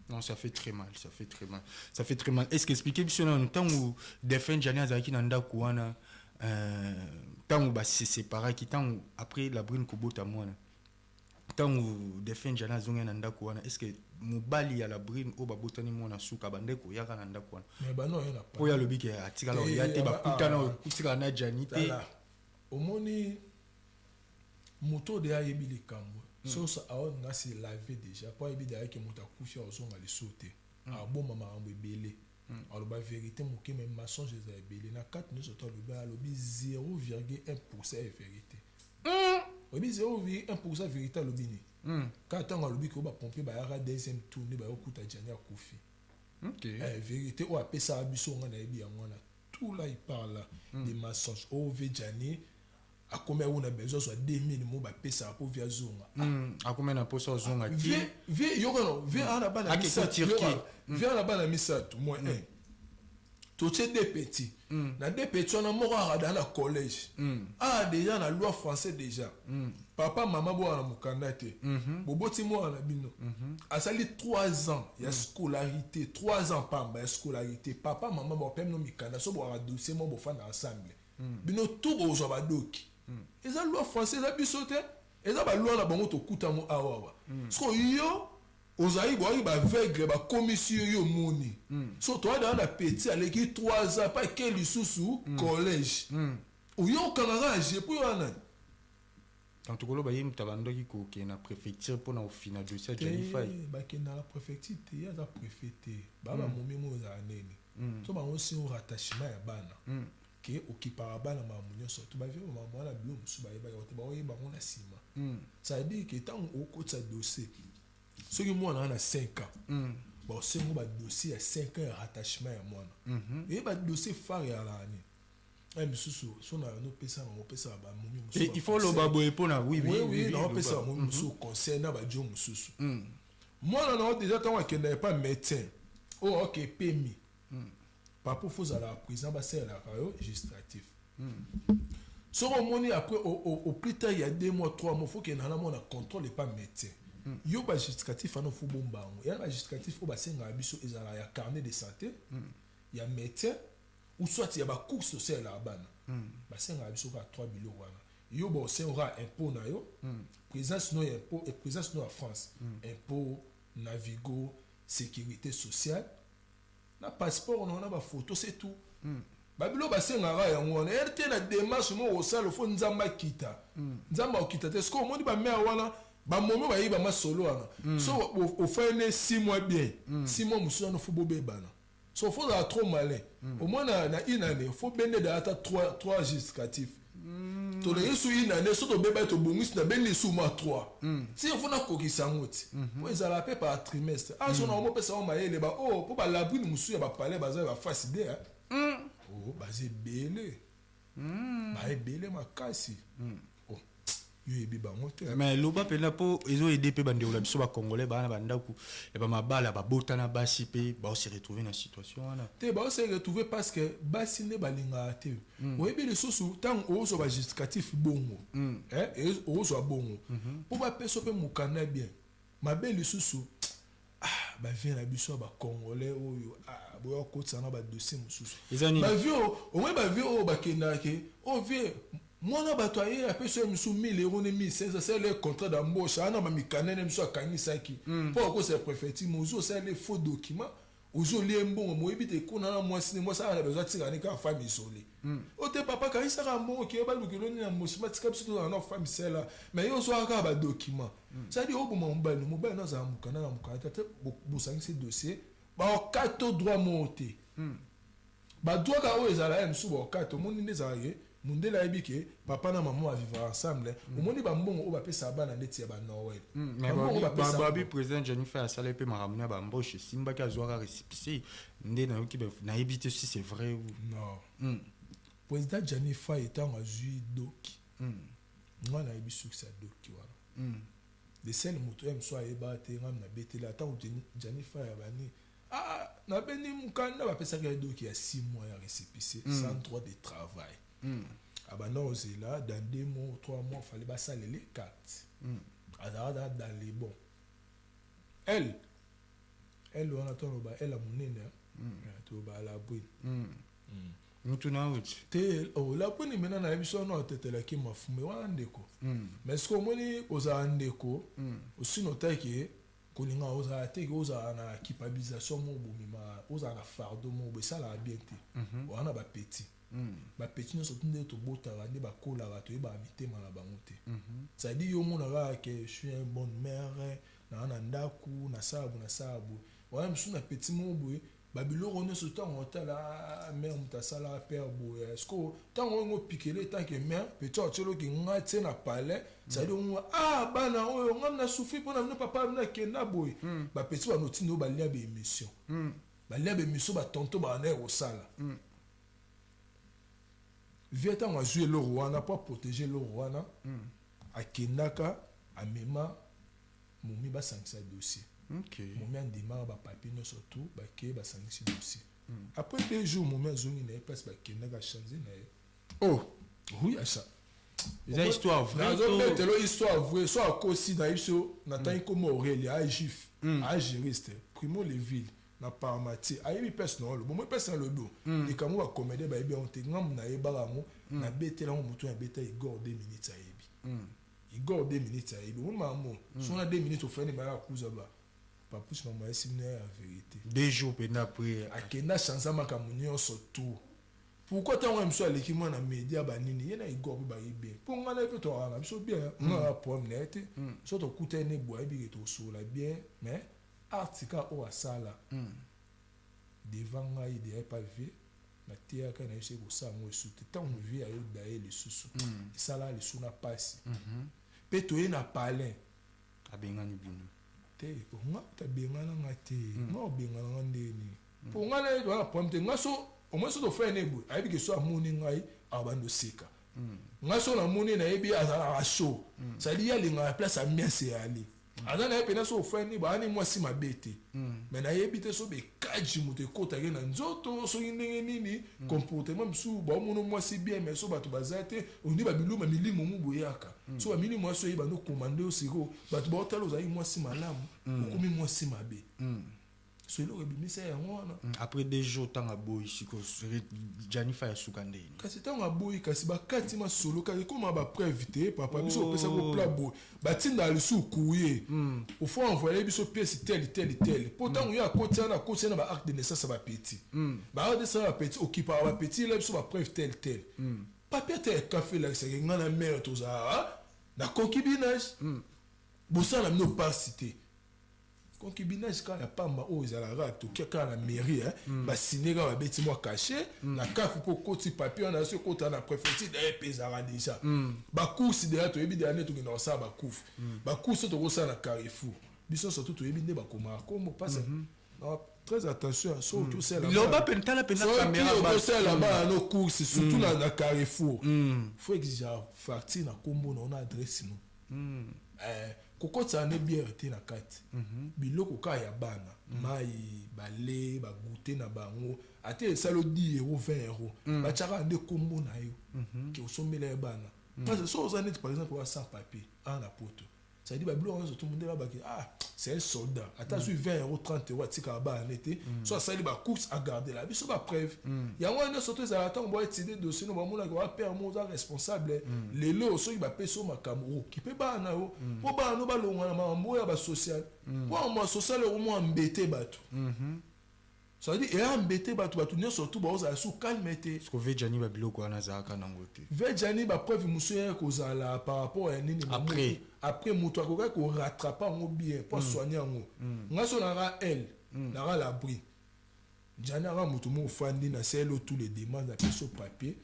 Non, ça fait très mal, ça fait très mal, ça fait très mal. Est ce que expliquer biso nanu, ntango défunt Gianni azalaki na ndako wana, ntango base séparaki, ntango après la brune kobota mwana, ntango défunt Gianni azongi na ndako wana, est ce que mobali ya la brune oyo babotani mwana suka bandeko oyaka na ndako wana? Mais bano oyo na Oyo alobi ke atikala oya te, bakutana, otikala na Gianni te. Tala, omoni moto oyo deya ayebi likambo soso aolinga se lave déjà, mpo ayebi deya ke moto akufi, azonga liso te, aboma makambo ebele, aloba vérité moke, mais mensonge eza ebele na kati nyonso. To alobi, alobi 0,1 % ya vérité. Oyebi 0,1 % vérité alobi nini? Kaka ntango alobi ke oyo bapompier bayaka deuxième tour nde bayokuta Gianni akufi. Vérité oyo apesaka biso, nga nayebi yango wana. Tout là, il parle là des mensonges. Oyo ve Gianni akomi awu na besoin azwa 2000 mo bapesaka mpo vi azonga. Akomi na mposa ozonga ti. Vie yokano, vie aa na bana Ake misato. Turquie. Yoka, vie aa na bana misato moins un, totie deux petits. Na deux petits wana, moko akada na collège, aa déjà na loi français déjà. Papa, mama, bwana na mokanda te, boboti mwana na bino, asali 3 ans ya scolarité, 3 ans pamba ya scolarité. Papa, mama, bapemi bino mikanda so bwaka dossier mo, bofanda ensemble, bino tu bozwa badoki. Eza loi français, eza biso te, eza baloi na bango tokutango awawa. Siko yo ozali boyaki baaveugle, bakomisi yo, yo omoni so toyada na petit aleki 3 ans pa eke lisusu collège, oyokangaka age po yo wana. Donc tokoloba ye moto abandaki kokende na préfecture mpona kofina dossier ya Gianni Fai? Bakendaka préfecture te, ye aza préfet te. Baa bamomi mo ezala nini to bango si rattachement ya bana ke okipaka bana, makambo nyonso to bavie makambo wana, bilo mosusu bayebaka te, baoyeba yango na nsima. Ça veut dire ke ntango okotisa dossier, soki mwana wana na 5 ans, baosengo badossier ya 5 ans ya rattachement ya mwana. Eyeba dossier phare ya nini? Ay misusu so na nopesa bango, opesaka bamomi. Il faut loba boye mpona oui. Oui, naopesa bamomi mosusu conseil na badio mosusu. Mwana na yo déjà, ntango akendaka epa médecin oyo aoke epemi, papa, fo ozalaka président, basalelaka yo justificatif. Soki omoni après au plus tard ya 2 mois, 3 mois, fo kenda na mona contrôle epa médecin. Yo bajustificatif wana, fo bomba yango. Yana bajustificatif oyo basengaka biso ezalaka ya carnet de santé ya médecin ou soit ya bacourse tosalelaka bana. Basengaka biso kaka trois biloko wana. Yo baosengaka impôt na yo, présence no ya impôt et présence no ya France, impôt, navigo, sécurité sociale, na passeport na, na bafoto, c'est tout. Babilo basengaka yango wana. Ere te na démarche moko osala, fo Nzambe akita. Nzambe akokita te. Soki omoni bamare wana, bamomi bayebi masolo wana, so ofai ne 6 mois bien, 6 mois mosusu wana fo bobebana. So fo ozala trop malin. Au moins na une année, fo bende ata 3 justificatif. Toleki su une année, so tobeba, tobongisi, nabendi su mwa 3 ti fo nakokisa yango ti po ezala mpe par trimestre. A so na omopesa yango mayele ba oyo mpo balabwini mosusu ya bapalais baza bafasi de oh, baza ebele, baebele makasi. Oh, yo yebi bango te. Mais loba mpenza mpo ezoaider mpe bandeko na biso bacongolais baa na bandako ya bamabala, babotana basi mpe baose retrouve na situation wana. Te, baose retrouve parce que basi nde balingaka te. Oyebi lisusu, ntango ozwa bajustificatif bongo, ozwa bongo mpo bapesa mpe mokanda bien mabe lisusu. Ah, bavie na biso ya bacongolais oyo, ah, boya kokotisa na badossier mosusu. Eza nini? Bavie oyo, omoi bavie oyo bakendaka ke oyo vie mwana bato aye apesi yo misu 1000 euro ne 1500, asali contrat d'embauche ana bamikanda ne misu akangisaki mpo akosala préfecture. Mozu osali faux document, ozolia mbongo, moyebi te kuna na mwasi ne mwasi aka besoin atikaka ne kaka femme isolée. Oyo te, papa kangisaka mbongo ke balukelo nini na mosima, tika biso tozala na femme sela. Mais yo ozwaka kaka badocument, c'est-à-dire oboma mobali, mobali no azala mokanda na mokanda te, bosangisi dossier, baokata droit moko te. Badroit kaka oyo ezala ye mosusu baokata. Omoni nde ezalaka ke mondele ayebi ke papa na mama bavivre ensemble. Omoni bambongo oyo bapesaka bana ndeti ya banoël. Babi président Jennifer asala mpe makambo ya bambauche, esimbaki, azwaka récépissé nde nayoki, nayebi te si c'est vrai ou Non. Président Gianni Fai, ntango azwi doki, nga nayebi suki ya doki wana de sel moto ya mosu ayeba te. Nga nabeteli ntango Gianni Fai abani, ah. Nabendi mokanda, bapesaki ye doki ya 6 mois ya récépissé sans droit de travail. Abanda kozela dans 2 mois, 3 mois, fallait basalele carte. Azalaka dans les bons. Elle, elle wana, toloba elle ya monene, toloba la brune. Mutu na uti. Te, oh, la brune mena nayebi so wana atetelaki mafume wana, ndeko. Mais ce que omoni, kozala ndeko osino otaki kolinga ozala te ke ozala na culpabilisation moko bomema, ozala na fardeau moko bo esalaka bien te. Wana bapetits, bapetits nyonso tu nde tobotaka, nde bakolaka, toyebaka mitema na bango te. C'est-à-dire yo omona kaka ke je suis un bonne mère, naa na ndako, nasala boye, nasala boye. Wana mosusu na petit moko boye, babiloko nyonso ntango otala mare, moto asalaka père boye, est-ce que ntango oyo opikele tant que mère, petit atioloki nga tie na palais, c'est-à-dire ongo ah bana oyo nga na souffrir mpona bino, papa bino akenda boye. Bapetits banotinda oyo balia baémission, balia baémission, batonto bana kosala vie. Ntango azwi eloko wana mpo aprotéger eloko wana, akendaka amema momi, basangisa dossier. Momi andimaka bapapier nyonso tu, bakei, basangisi dossier. Après 2 jours, momi azongi na ye place bakendaka, changer na ye. Oh. Oui, acha. Eza histoire vraie? Nazobetelo histoire vraie. So akosi na ye biso, natangi komo Aurélie, aya juif, aya juriste, Primo Leville na Parmatier, ayebi mpesi na olobo moi mpesi na lobi likambo. Bacomédien bayebi yango te. Ngambu nayebaka yango, nabetela yango motu, nabeta Igor 2 minutes, ayebi Igor 2 minutes, ayebi omoni makambo. So na 2 minutes ofani, baya kuza ba Papouche, mama ayesi bino ya vérité. 2 jours mpenza après. Akenda, change makambo nyonso tout. Pourquoi? Ntango ya mosu aleki mwana média banini, ye na Igor mpe bayi bien, mpo ngai na ye mpe tokaka na biso bien. Nga na problème na ye te. So tokutani ne boye, ayebi ke tokosola bien. Mais artika oyo asala devant ngai deya epa vie, nateyaka na ye soki kosala yango esu te. Ntango vie ayoda ye lisusu, esala lisusu na pasi mpe toye na palin. Abengani bino? Te, nga tabengana nga te. Nga obengana nga ndeni? Mpo nga na ye toza na problème te. Nga so au moins so tofai ne boye, ayebi ke so amoni ngai abandi oseka. Nga so namoni, nayebi azalaka chaud, c'est-à-dire ye alingaka place ambiance eyali, aza na ye mpena. So ofai ni baani mwasi mabe te, mais nayebi te so bekaji moto ekotaki na nzoto, soki ndenge nini comportement mosusu. Baomona mwasi bien, mais so bato baza te, ondi babiluma milimo mu boyaka. So bamilimo nyonso oyeba ndokomande yo sikoyo, bato baotala ozalaki mwasi malamu, okomi mwasi mabe. So eloko ebimisa yango wana. Après 2 jours, ntango aboyi sikoyo, Janifa ya suka ndeni? Kasi ntango aboyi, kasi bakati masolo, kasi ekóma bapreuve te. Papa, biso opesaka opla boye, batindaka lisusu courrier, ofo envoyer biso pièce tel tel tel, mpo ntango yo akoti wana, akoti wana baacte de naissance ya bapetits, baacte de naissance ya bapetits, okipaka bapetits, yela biso bapreuve tel tel, papier te ekafe elakisaki ngai na mare tozalaka na concubinage. Bosala na bino pasi te, concubinage kaka ya pamba oyo ezalaka, tokia kaka na mairie, basine kaka, babeti mwa cachet na kafu mpo okoti papier wana. So ekota na préfecture daye mpe ezalaka déjà bacourse deya, toyebi deya nde tokenda kosala bacourse. Bacourse oyo tokosala na Carrefour, biso surtout toyebi nde bakomaka kombo parce très attention so tosala. Loba mpe, tala mpenza caméra. Tosala bana no course, surtout na Carrefour, faut exiger facture na kombo na ona, adresse no. Kokotisa ne bière te na kati, biloko kaka ya bana, mai bale bagute na bango, ate esali 10 euro, 20 euro, batiaka nde kombo na yo ke osombela ye bana. Parce que so oza neti par exemple oza sans papier awa na Poto, c'est-à-dire babiloko nyonso to mondele babaki: ah, c'est un soldat, ata azwi 20 euro, 30 euro, atikaka bana nete. So asali bacourse, agardela biso bapreuve yango wana nyonso to ezalaka. Ntango boetide dossier no, bamonaka wa père mo oza responsable. Lelo soki bapesi yo makambo, okipe bana na yo, mpo bana no balongwa na makambo oyo ya basocial, mpo makambo ya social ekomwa mbete bato, c'est-à-dire eya mbete bato, bato nyonso tu baozala su calme te. Parce que vejani babiloko wana azalaka nango te. Vejani bapreuve mosusu ya kozala par rapport ya nini? Après. Après moto akokaki korattraper yango bien mpo asoigne yango. Nga so naka l naka l'abri jani aka moto mo ofandi na selo, tous les demandes, apesi yo papier.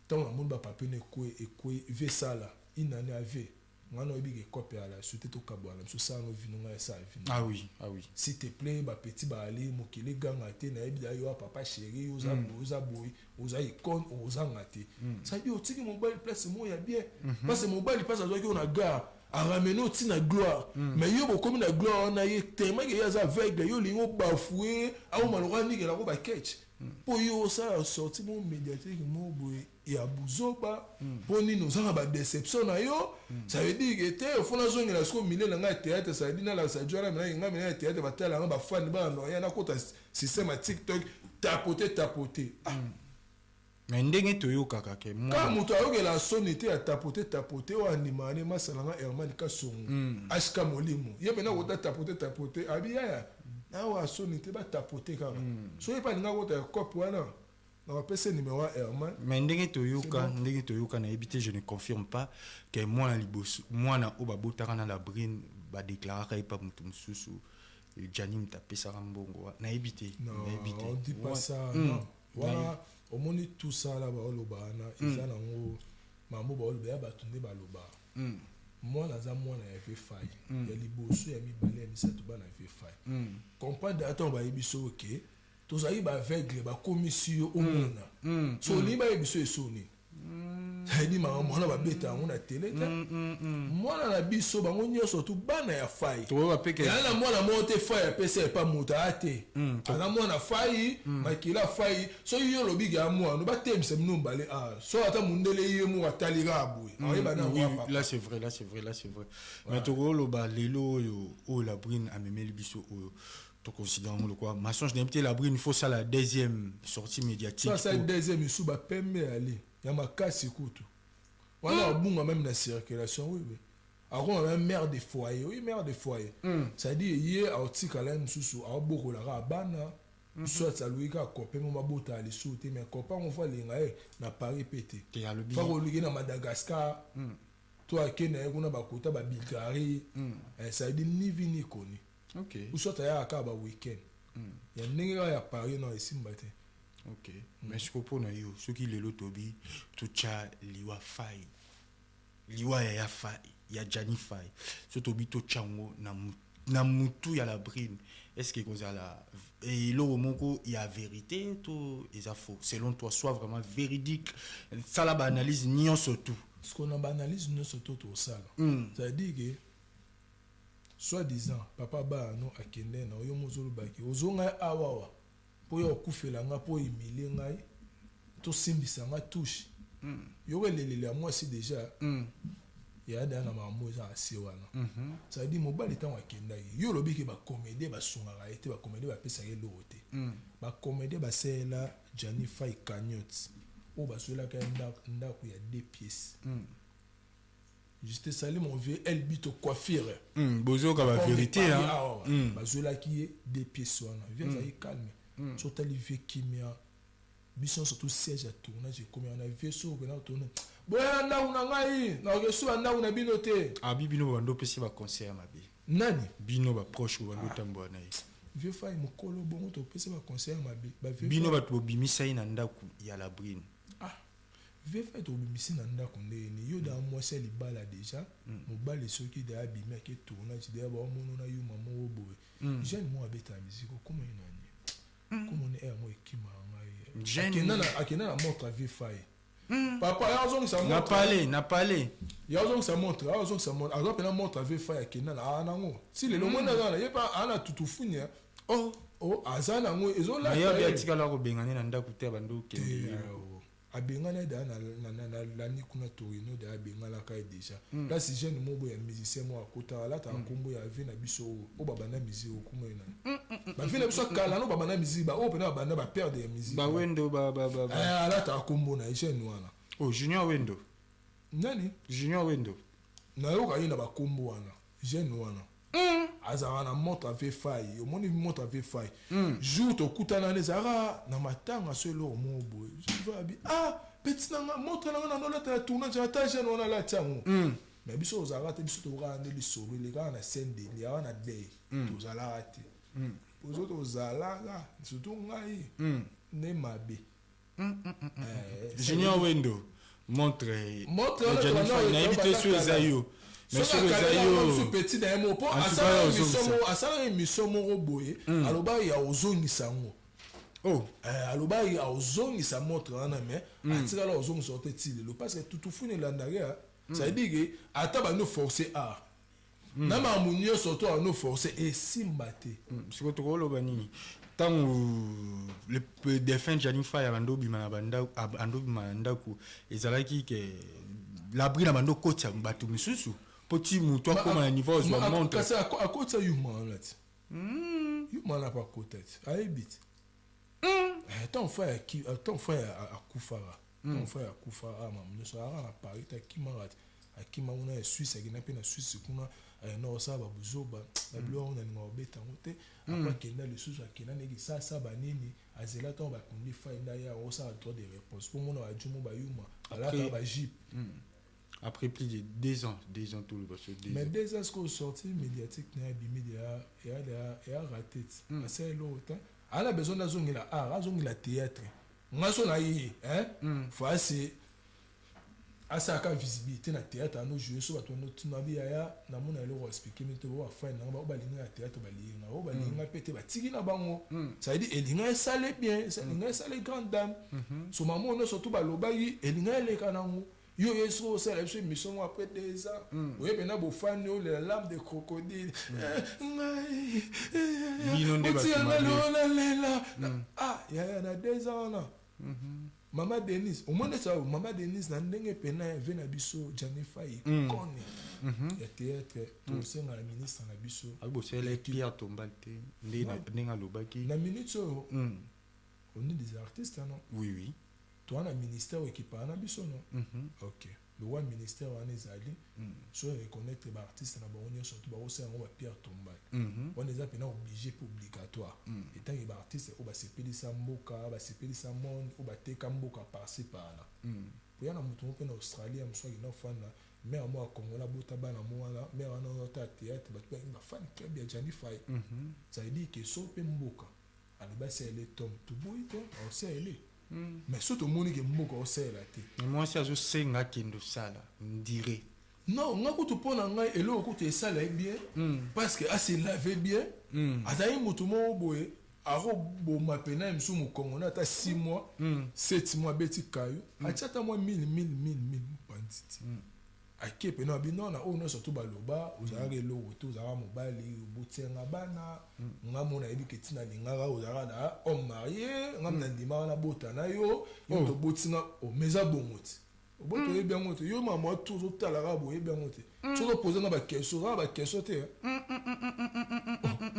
Ntango namoni bapapier no ekwe ekwe, ve sala une année ave nga na oyebi ke kope ya la société, tokabwana biso, sala no vino, ngai esala vino. Ah oui, ah oui. S'il te plaît, bapetits baali mokili eganga te. Nayebi da yo papa chéri, oza boye, oza boye, oza icône, ozanga te. C'est-à-dire otiki mobali place moko ya bien, parce que mobali mpasi azwaki oyo na gare. Aramener oti na gloire, mais yo bokomi na gloire wana, ye tellement ke ye aza aveugle, yo olingi obafouer, aoma lokola nikelako baketch mpo yo osala sortie moko médiatique moko boye ya buzoba. Mpo nini? Oza na badéception na yo. Ça veut dire que te ofo nazongela sikoyo milieu na ngai ya théâtre. Ça veut dire nalakisa jo wana menaki ngai mena ya théâtre, batala yanga, bafani bana noya, nakota système ya TikTok, tapote tapote. Ah. Mais ndenge toyokaka ke Kaka mwana moto ayokela soni te ya tapote tapote oyo andimaka ne masala nga Herman Kasongo HK Molimo, ye mpena kota tapote tapote abi yaya awa soni te, batapote kaka. Soki mpe alinga kota ya cope wana, na bapesa numéro ya Herman. Mais ndenge toyoka, ndenge toyoka, nayebi te, je ne confirme pas, ke mwana liboso, mwana oyo babotaka na Labrine, badéclaraka ye pa moto mosusu. Jani moto apesaka mbongo, nayebi te. Non, nayebi te. on dit pas ça. Non, wana omoni tout ça là, baoloba wana eza nango mambo baoloba ya bato nde baloba. Mwana aza mwana ya vieux Fai, ya liboso, ya mibale, ya misato, bana ya vieux Fai. Comprendre ata bayebi so oke tozalaki baaveugle, bakomisi yo omona. So olingi bayebi so esoni, ayebi makambo wana, babeta yango na tele te. Mwana na biso, bango nyonso tu bana ya Fai. Toyoka mpe ke Eya na mwana moko te Fai apesa epa moto aya te. Aza mwana Fai, makila Fai. Soki yo olobiki ya mwana, batemisa bino mibale. A so ata mondele ye moko atali kaka boye, akoyeba na Oui, yango ya papa. Là c'est vrai, là c'est vrai, là c'est vrai. Mais tokoloba lelo oyo, oyo Labrine amemeli biso oyo, toconsidère yango lokola mensonge. Nayebi te, Labrine, il faut sala deuxième sortie médiatique. So asali deuxième esu, bapembe ale ya makasi kutu wana abunga même na circulation. Oui, oui, akoma même mère de foyer. Oui, mère de foyer, c'est-à-dire ye aotikala ye mosusu, aobokolaka bana, soit aluki kaka copain mo babotala lisusu te, mais copain ngo fo alinga ye na Paris mpe te. Te, alobi fa koluki na Madagascar to ake na ye kuna, bakota babulgarie. Ça veut dire ni vu ni connu. Ou soit ayaka kaka baweekend ya ndenge kaka ya Paris na esimba te. Ok, mais siko mpo na yo, soki lelo tobi totya liwa Fai, liwa ya Fai, ya Jani Fai, so tobi totya yango na mutu ya Labrine, est ce que ekozala eloko moko ya vérité to eza faux? Selon toi, soit vraiment véridique, sala baanalyse nyonso tout. Parce qu'on a baanalyse nyonso to tosala, c'est-à-dire que soit disant papa bano akende na yo, mozolobaki ozonga awawa mpo yo okufela nga, mpo emilie ngai, tosimbisa nga touche yoko eleleli ya mwasi déjà. Ya daya na makambo eza ase wana, c'est-à-dire mobali ntango akendaki, yo olobiki bacomédie basungaka ye te, bacomédie bapesaka eloko te. Bacomédie basalela Jani Fai cagnotte oyo bazwelaka ye ndako ya deux pièces. Je te salue, mon vieux Elbito Coiffure. Bozoyoka bavérité, hein? Awa bazwelaki ye deux pièces wana. Vieux azalaki calme. So otali vieux, kimia. Biso nyonso to siège ya tournage ekomi wana, vieux so okenda tourne, boya na ndako na ngai, nakoki suba ndako na bino te. Abi bino bando opesi baconseil ya mabe. Nani? Bino baproche bando otambola na ye. Vieux Fai mokolo bongo topesi baconseil ya mabe, bavieux? Bino bato bobimisa ye na ndako ya Labrine. Ah, vieux Fai tobimisi na ndako ndeni? Yo daa mwasi ya libala déjà, mobali soki deya abimi, ake tournage, deya baomona na yuma moko boye, jeune moko abetaka musique, okoma ye nani, komona ere moko ekimaka ngai. Akenda na montre ya vieux Fai, papa ya azongisa Na montre. Pale na pale. Ya azongisa montre, azongisa montre, azwa mpena montre ya vieux Fai, akenda na aa nango si lelo moni aza na ye mpe aa na tutufunya. Oh. O aza nango. Na ye ezolata abi ye. Atikala kobengane na ndako te, abandi okende Te, ye. Abengana ye deya na lani kuna Torino, deya abenganaka ye déjà. Place jeune moko boye ya musicien moko akotaka, alataka nkombo ya vieux na biso oyo, oyo babanda musique, okoma ye nani, bavieux na biso akala no babanda musique, baoyo mpena babanda baperde ya musique. Bawendo ba ba ba ba. Alataka nkombo na ye, jeune wana. Oh, Junior Wendo. Nani? Junior Wendo. Nayoka ye na bakombo wana. Jeune wana azalaka na montre ave Fai. Omoni montre ave Fai, jour tokutana wana ezalaka na matanga, so eloko moko boye abi: "Ah, petit nanga, montre nanga nanolata ya tournage, ata jeune wana alati yango." Mais biso tozalaka te, biso tokokaka nde lisolo elekaka na scène de elekaka na dei, tozalaka te. Pozo tozalaka surtout ngai nde mabe. Junior Wendo, montre. Montre wana. Jani Fai, nayebi te so eza yo, mais soki eza yo petit na ye moko mpo En tout cas, asalaka émission ozongisa. moko, asalaka émission moko boye, alobaki ya ozongisa yango. Oh. Alobaki aozongisa montre wana, mais atikala ozongisa te ti lelo, parce que tutufuni elandaki ya Ça veut dire que ata bano forcer art na makambo nyonso to ano forcer esimba te. Sikoyo tokoloba nini ntango le défunt Gianni Fay abandi obima na bandako, abandi obima na ndako, ezalaki ke l'abri na bando okotisa bato misusu mpo ti motu akóma na niveau azwa montre. Kasi akotisa yuma wana ti, yuma wana mpe akota ti, ayebi ti ntango Fay akufaka, ntango Fay akufaka, makambo nyonso aka na Paris te, akimaka ti, akima kuna ya Suisse, akenda mpe na Suisse kuna, ayenda kosala babuzoba, babiloko yango nalinga kobeta yango te. Apo akenda lisusu, akenda ndenge sasa banini, azela ntango bakundi Fay nda ye akosala droit de réponse mpo mona bajumo bayuma alaka bajupe. Après plus de 2 ans, 2 ans, tout le baso 2 Mais ans. 2 ans, sikoyo sortie médiatique na ye abimi deya, eya raté ti, asala eloko te. Ala besoin nazongela art, azongela théâtre. Nga so na ye fo ase asalaka visibilité na théâtre, ano joue so bato banotina bi yaya namona eloko expliquer mi te. Oyo afai nanga, oyo balinga ya théâtre balinga, oyo balinga mpe te batiki na bango. Ça veut dire elinga esale bien, elinga esale grande dame. So mama oyo nyonso tu balobaki, elinga eleka nango. Yo ye soki osala biso émission moko après 2 ans, oye mpena bofani olela larme de crocodile. Ngai Bino nde bato otianga mabe. leonalela. Ah yaya, na 2 ans wana, mama Denise, omoni esa mama Denise na ndenge pena ve na biso Gianni Fay kone ya théâtre, tosenga na ministre na biso. Abosalela pierre tombale te ndenge alobaki. Na minute oyo, on est des artistes, non? Oui. Toza na ministère oyo ekipaka na biso, non? Ok, lokwa ministère wana ezali so reconnaître baartiste na bango nyonso to bakosala yango bapierre tombale wana, eza mpena obligé mpe obligatoire etanke baartiste oyo basepelisa mboka, basepelisa monde, oyo bateka mboka par-ci par-là. Poya na moto moko mpe na Australie ya mosu akenda kofanda, mare moko ya Kongola abota bana mo wana, mare wana ota théâtre, bato mpe bafan club ya Gianni Fay. Ça veut dire que so mpe mboka alobi asalele tom, toboyi te, aosalele. Mais so tomoni ke mboka osalela te. Mwasi azosenga akende osala ndire. Non, nga kutu mpo na ngai eloko kutu esala ye bien, parce que ase lave bien. Azali motu moko boye akoboma pena ye mosusu mokongo na ata 6 mois, 7 mois, abeti kayo, atia ata mwa 1000 1000 1000 1000 mopanzi ti ake pena abi non na oyo nyonso to baloba ozalaka eloko te, ozalaka mobali obotianga bana. Nga mo nayebi ke ntina alingaka ozalaka na homme marié, nga na ndimaka nabota na yo, yo tobotinga mais eza bongo ti oboto oyebi yango te. Yo mama tu ozotalaka boye, oyebi yango te. Soki opoze nga baquestion, ozaka baquestion te.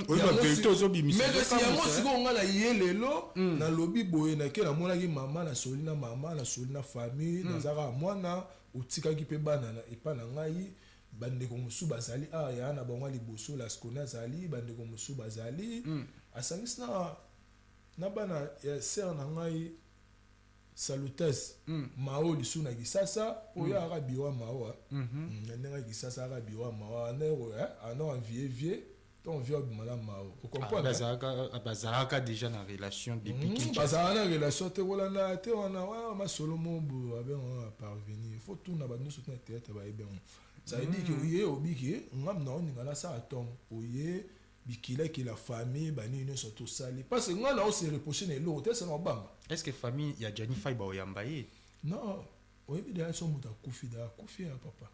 Oyebi bavérité ozobimisa. Mais kasi yango sikoyo nga na ye lelo nalobi boye, nake namonaki mama, nasoli na mama, nasoli na famille, naza kaka mwana otikaki mpe bana epa na ngai. Bandeko mosusu bazali awa, ya na bango ya liboso Lasconi azali, bandeko mosusu bazali, asangisi na bana ya sœur na ngai Salutes Mao lisusu na Kisasa oyo aka biro ya Mao na ndenge ya Kisasa, aka biro ya Mao ano envie vie to envie obima na Mao, ocomprendre? Bazalaka déjà na relation depuis Kinshasa. Bazalaka na relation te, kolanda te wana wana masolo mo boye abengaka parvenir. Faut tuna bato nyonso tuna théâtre bayebi yango. Ça veut dire que oye obiki ngam na oninga nasala ntongo oye bikilakila famille banini nyonso tosali, parce que ngai na ose reproche na eloko te, esana obanga. Est ce que famille ya Gianni Fay baoyamba ye? Non, oyebi deya so moto akufi deya, akufi ya papa.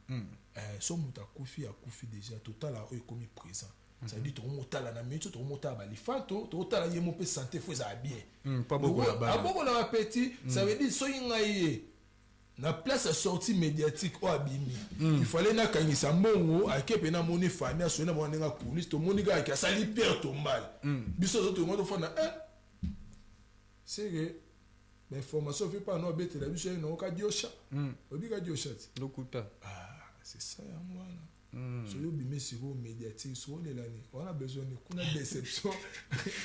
So moto akufi, akufi déjà. Totala oyo ekomi présent, ça veut dire tokomotala na minute, tokomotala balifanto, tokotala ye mo mpe santé fo ezala bien. Mpo abokola bana. Abokola bapeti. Ça veut dire soki ngai ye na place ya sortie médiatique oyo abimi, il fallait nakangisa mbongo, ake mpe namoni famille, asoli na bango ndenge akulisi, tomoni kaka ke asali pierre tombale. Biso ozo tongo tofanda seke bainformation ofi mpa no abetela biso ye naoka diosha, obika diosha ti. Lokuta. Ah, c'est ça, yango wana. Soki obimi sikoyo médiatique, soki olelani wana besoin ni kuna déception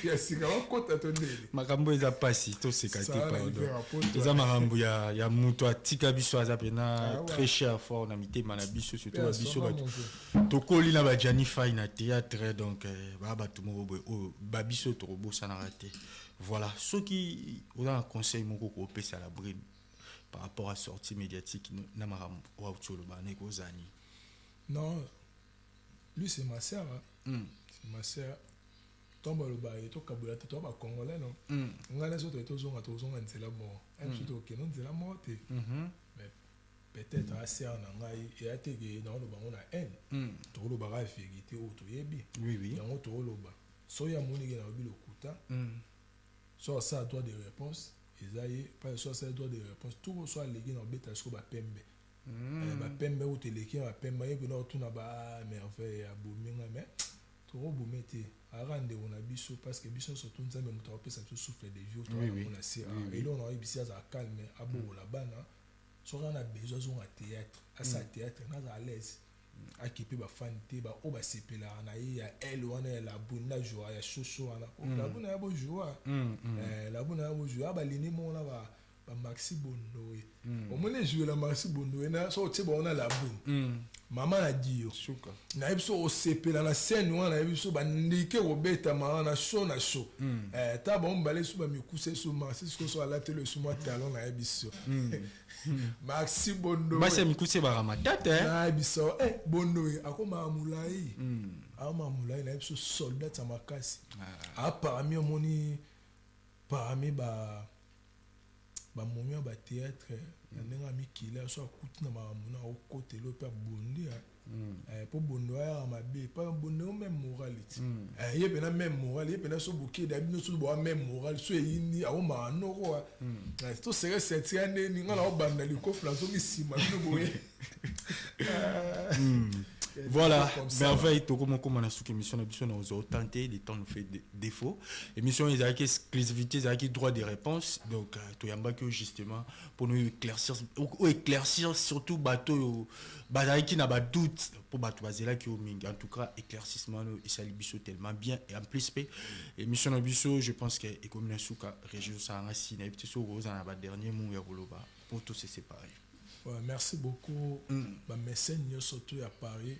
ya sika bakota to ndeni. Makambo eza mpasi, toseka te. Ça, na Pardon. hiver ya poto. Eza makambo ya moto atika biso, aza mpena Ah, ouais. très cher, fort na mitema na biso, surtout Mpe ba biso asoma bato moto. tokoli na baJianni Fay na théâtre. Donc baa bato moko boye oyo babiso tokobosanaka te. Voilà, soki oza na conseil moko koopesa la brine par rapport à sortie médiatique na makambo oyo auti oloba na ekozani? Non, lui c'est ma sœur, hein. C'est ma sœur. Ntongo balobaka ye tokabola te, toa bacongolais, non? Ngai na so toye tozonga, tozonga nzela moko. Aye biso tokende nzela moko te. Mais Peut-être asere na ngai eya te ke naoloba yango na haine. Tokolobaka vérité oyo toyebi. Yango tokoloba. Soki amoni ke nalobi lokuta, so asala droit de réponse, eza ye. So asala droit de réponse, tout so aleki na kobeta siko bapembe. Bapembe oyo teleki na bapembe, ye mpena otuna ba Merveille abomi nga, mais tokobome te, aka ndeko na biso, parce que biso nyonso to Nzambe moto akopesa biso souffle de vie. Toyango na se. Eloko na oyebisi, azala calme, abokola bana. Soki ana besoin azonga théâtre, asala théâtre, naza à l'aise. Akipe bafani te, baoyo basepelaka na ye ya ele wana ya Labuni na joa ya shosho wana. Labuni ya bojoa, Labuni ya bojoa, balini moko na bamaxi Bondowe. Omoni ejouela Maxi Bondowe na so otie bango na Labuni, mama na dio, nayebi so osepela na scène wana. Nayebi so bandike kobetama wana show na show. Ta bango mibale so bamikusa so Maxi siko so alateli esu mwa talon. Nayebi so Maxi Bondowe. Basi ya mikuse baka matata. Nayebi so Bondowe akomaka molai, akomaka molai. Nayebi so soldat ya makasi parmi, omoni, parmi ba bamomi ya bathéâtre na ndenge ya mikili. So akuti na makambo na akokotela mpe abondi, mpo bondo ayaka mabe pa bondo yo même morale ti ye mpena même morale ye mpena. So bokede bino, so boa même morale, so eyindi akomaka noko to sere seti ya ndeni nga na obanda likofi, nazongi nsima bino boye. Voilà, Merveille, tokoma na suki émission na biso. Na ozwa tenter, le temps nous fait défaut. Émission ezalaki exclusivité, ezalaki droit de réponse. Donc toyambaki justement pour nous éclaircir, ou éclaircir surtout bato oyo bazalaki na badoute, mpo bato bazelaki yo mingi. En tout cas, éclaircissement oyo esali biso tellement bien. Et en plus mpe émission na biso, je pense que ekomi na suka. Régi osalanga si nayebi te soki ozala na badernier mot ya koloba po to se séparer. Ouais, merci beaucoup. Bamécène nyonso to ya Paris,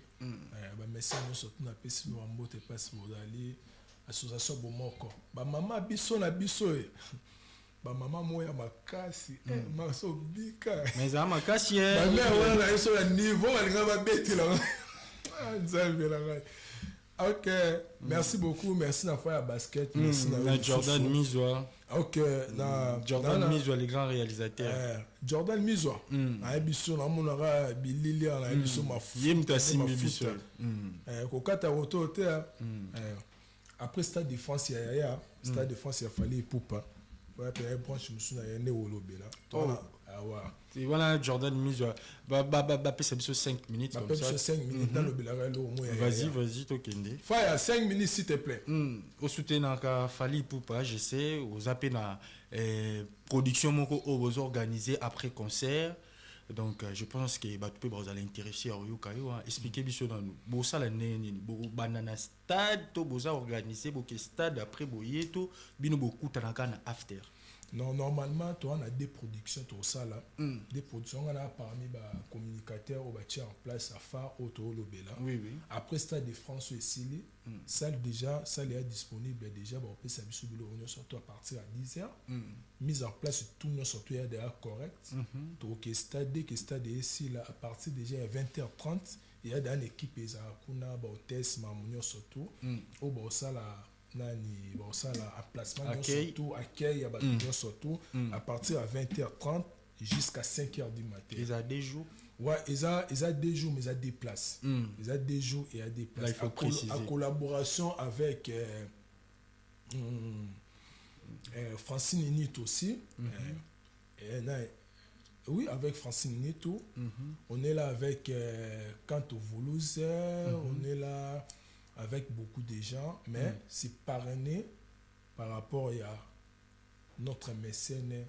bamécène nyonso to, napesi bino bambote mpasi bozali. Association Bomoko, bamama biso na biso, e bamama moko ya makasi, makasi obika. Mais ezala makasi. Bamare wana na biso ya niveau balinga babetela Nzambe na ngai. Ok, merci beaucoup. Merci na fois ya basket. Merci na Jordan Mizwa. Ok, na Jordan Mizwa, le grand réalisateur. Jordan Mizwa, nayebi so namonaka bilili awa, nayebi so. Ye moto asimbi biso. Kokata koto te. Après Stade de France ya yaya, Stade de France ya Fally Ipupa, oya mpe branche mosusu na ye nde olobela awa. Wana Jordan Mizwa bapesa biso 5 minutes. Bapesa biso 5 minutes, nalobelaka eloko mo. Vas-y, vas-y, tokende. Faya, 5 minutes, s'il te plaît. Osoutenaka Fally Ipupa, je sais. Oza mpe na production moko oyo bozoorganiser après concert. Donc je pense que bato mpe bazala intéressé ya koyoka yo. Explique biso nanu, bosala ndenge nini? Bobanda na stade to boza organise boke stade, après boye to bino bokutanaka na after? Non, normalement toza na deux productions tosala. Deux productions nga na parmi bacommunicateur oyo batie en place afar oyo toolobela. Après Stade de France oyo esili, salle déjà, salle eya disponible déjà, bakopesa biso biloko nyonso to à partir ya 10 heures. Mise en place, tout nyonso to eya déjà correct. Tokoke stade, dès que stade esila, à partir déjà ya 20h30, eya déjà na équipe ezala kuna, bahôtesse, makambo nyonso to oyo baosala nani, baosala emplacement nyonso tout, accueil ya bato nyonso tout, à partir ya 20h30 jusqu'à 5h du matin. Eza 2 jours? Ouais, eza 2 jours, mais eza deux places. Eza 2 jours et à deux places. Là, il faut préciser. En collaboration avec Francine Nito aussi. Oui, avec Francine Nito. On est là avec Kanto Voulouse. On est là avec beaucoup de gens, mais c'est parrainé par rapport à notre mécène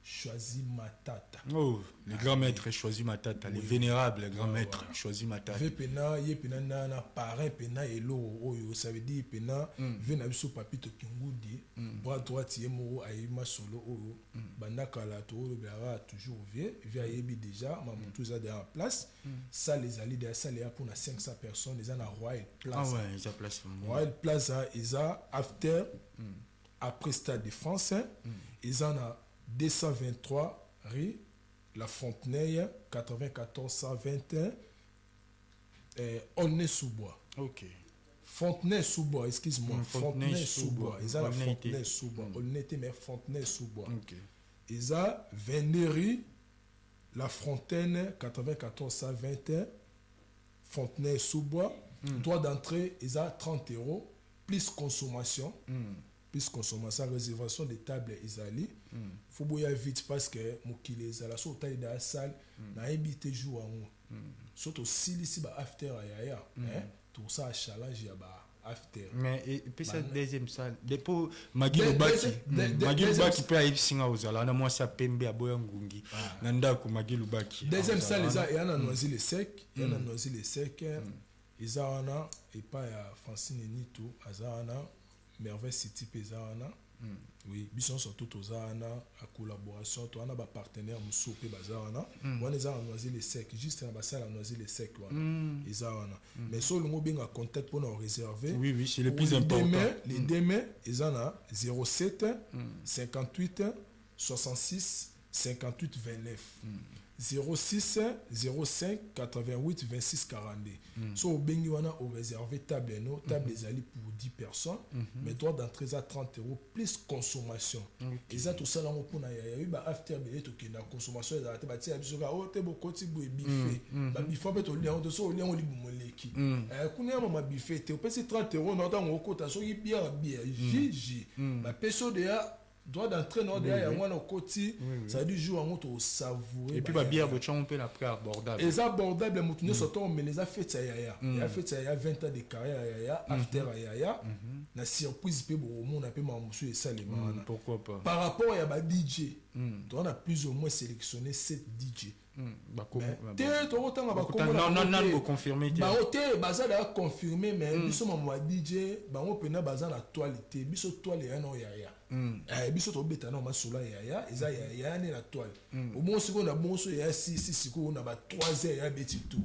Choisi Matata. Oh, le grand maître Choisi Matata, le vénérable grand maître Choisi Matata. Ve pena ye pena na parrain pena eloko oyo, ça veut dire pena ve na biso Papito Kingudi, bras droite, ye moko ayebi masolo oyo. Banda kala toolobelaka toujours vie vie, ayebi déjà mamutu eza déjà en place. Salle ezali déjà, salle eya mpona 500 personnes, eza na Royal Plaza. Ah ouais, eza place. Royal Plaza eza after, après Stade de France, eza na 223 rue La Fontenay, 94 121, Aulnay-sous-Bois. Fontenay-sous-Bois, excuse-moi. Fontenay-sous-Bois. Eza na Fontenay-sous-Bois. Aulnay te, mais Fontenay-sous-Bois. Eza 22 rue. La Fontaine 94 121, Fontenay sous bois. Droit d'entrée eza 30 € plus consommation, plus consommation. Réservation de table ezali, faut boya vite parce que mokili ezala so otali da salle, nayebi te jour yango so tosilisi ba after ya yaya, tosala challenge ya ba after. Mais epesa deuxième salle depo Magi Lubaki. Magi Lubaki mpe ayebisi nga ozala wana, mwasi ya pembe aboya ngungi na ndako, Magi Lubaki. Deuxième salle eza eya na Noisy le Sec, eya na Noisy le Sec, eza wana epai ya Francine Nito, aza wana. Merveille City mpe eza wana. Oui, biso nyonso to toza wana a collaboration, to wana bapartenaire mosusu mpe baza wana. Wana eza na Noisy le Sec, juste na basala ya Noisy le Sec wana, eza wana. Mais so olingi obenga contact mpona oréserve, Oui, c'est le plus important. Les 2 mai eza na 07 58 66 58 29, 06 05 88 26 42. So obengi wana, oréserve table no table ezali pour 10 personnes, mais droit d'entrée eza 30 € plus consommation. Eza tosala yango mpona yaya oyi ba after bele tokenda, consommation ezala te. Batia biso kaka oyo te, bokoti boye buffet, babuffet mpe tolia yango te. So olia yango, libumu eleki. Kuna ya mama buffet te, opesi 30 € na ntango okota, soki bière, bière, jus, bapesi oyo deya droit d'entrée na odeya yango wana okoti. Ça veut dire jour yango tosavoure. Et puis babière botyango mpe na prix abordable. Eza abordable, motu nyonso to omela. Eza fête ya yaya, eza fête ya yaya, 20 ans de carrière ya yaya, after ya yaya na surprise mpe bokomona mpe makambo mosusu esalema wana. Pourquoi pas. Par rapport ya ba DJ, toza na plus ou moins sélectionné 7 DJ. Te, tokotanga. Bakombo boconfirme te. Bango te, baza deya confirmé, mais biso mamo ya DJ, bango mpena baza na toile te. Biso toile eya na yaya. Biso tobeta na masolo ya yaya, eza yaya nde na toile. Omoni sikoyo na bongo so yaya sisi sikoyo na ba 3 heures ya beti tour,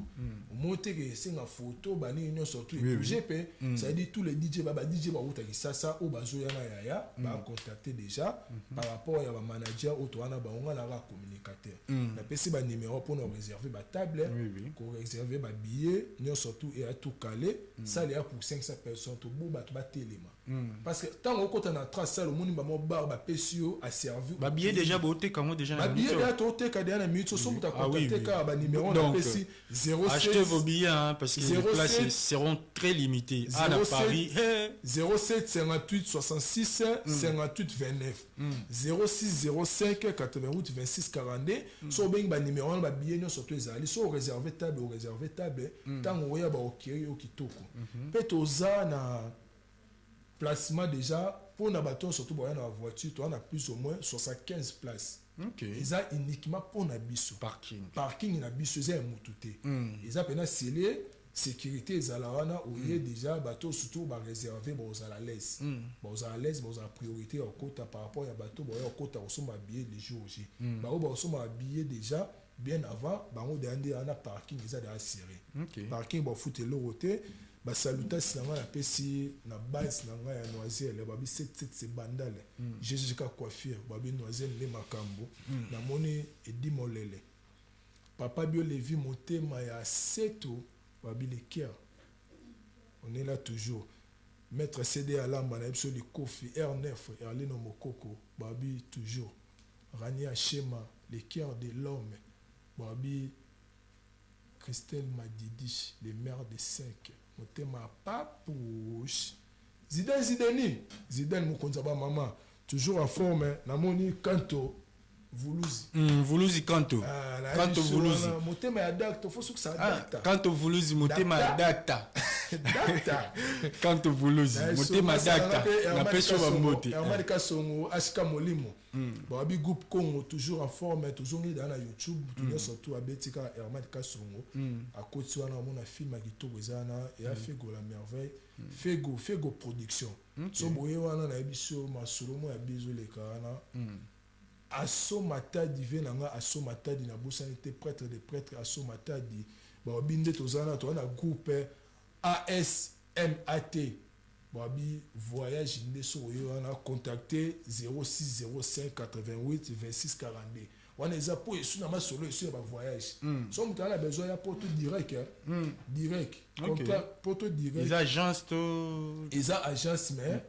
omoni teke esenga photo banini nyonso tout ebouge mpe. Ça veut dire tous les DJ, ba DJ bauta Kisasa oyo bazoya na yaya, bacontacte déjà par rapport ya bamanager oyo towana bango. Nga naka communicateur, napesi banuméro mpona koréserve batable, koréserve babillet nyonso tout eya tout calé. Salle eya pour 500 personnes, tobo bato batelema parce que ntango okota na tra salle, omoni bamo bar bapesi yo aservi. Babillet déjà boteka yango déjà na babillet minute. Déjà toteka déjà na minute so moto acontacte kaka banuméro napesi. 07 Achetez vos billets, hein, parce que les 07 places seront très limitées. Ah, na 07 Paris. 07 58 66 58 29, 06 05 88 26 42. So obengi banuméro wana, babillet nyonso to ezali. So oréserve table, oréserve table, ntango oya baokeri yo kitoko. Mpe toza na placement déjà mpona bato nyonso to boya na bavoiture, toza na plus ou moins 75 places. Eza uniquement mpona biso. Parking. Parking na biso eza ya motu te, eza mpena scellé, sécurité ezala wana. Oye déjà, bato surtout baréserve bozala l'aise, bozala l'aise, bozala priorité ya kokota par rapport ya bato boya kokota kosomba billet le jour J. Bango bakosomba billet déjà bien avant, bango deya nde wana parking eza deya serré. Parking bafuta eloko te. Basalutasi na ngai napesi na base na ngai ya Noisiel, babi 77 sebandale, GGK coiffure, babi Noisiel nde makambo. Namoni Edi Molele, papa Bio Levi, motema ya Seto, babi le cœur, on est là toujours. Maître CD Alamba na biso, likofi R9 Erlino Mokoko, babi toujours Rania Shema, le cœur de l'homme, babi Christelle Madidi, le maire de 5, motema Papouche, Zidane, Zidani Zidane, mokonzi ya bamama, toujours en forme. Namoni Kanto Vuluzi. Vuluzi Kanto. Ah, na Kanto biso Vuluzi. wana, motema ya dakta, fo sukisa. Ah, Dakta. Kanto Vuluzi, motema ya Dakta. dakta. Dakta. Kanto Vuluzi, motema dakta. Napesi yo bambote. Herman Kasongo Ashika Molimo, babi groupe Congo toujours en forme. Tozongi daa na YouTube, motu nyonso tu abeti kaka Herman Kasongo, akoti wana, amona film ya kitoko eza wana eya Fego la merveille, Fego, Fego production. So boye wana, nayebi so masolo mo ya bi ezoleka wana. Aso Matadi, ve na nga Aso Matadi, nabosani te, prêtre de prêtre Aso Matadi, babi nde toza na, toza na groupe ASMAT, babi voyage nde. So oye wana, contacte 06 05 88 26 42. Wana eza mpo esu na masolo esu ya bavoyage. So moto aza na besoin ya poto direct, eh? Direct. Contact poto direct. Eza agence to? Eza agence, mais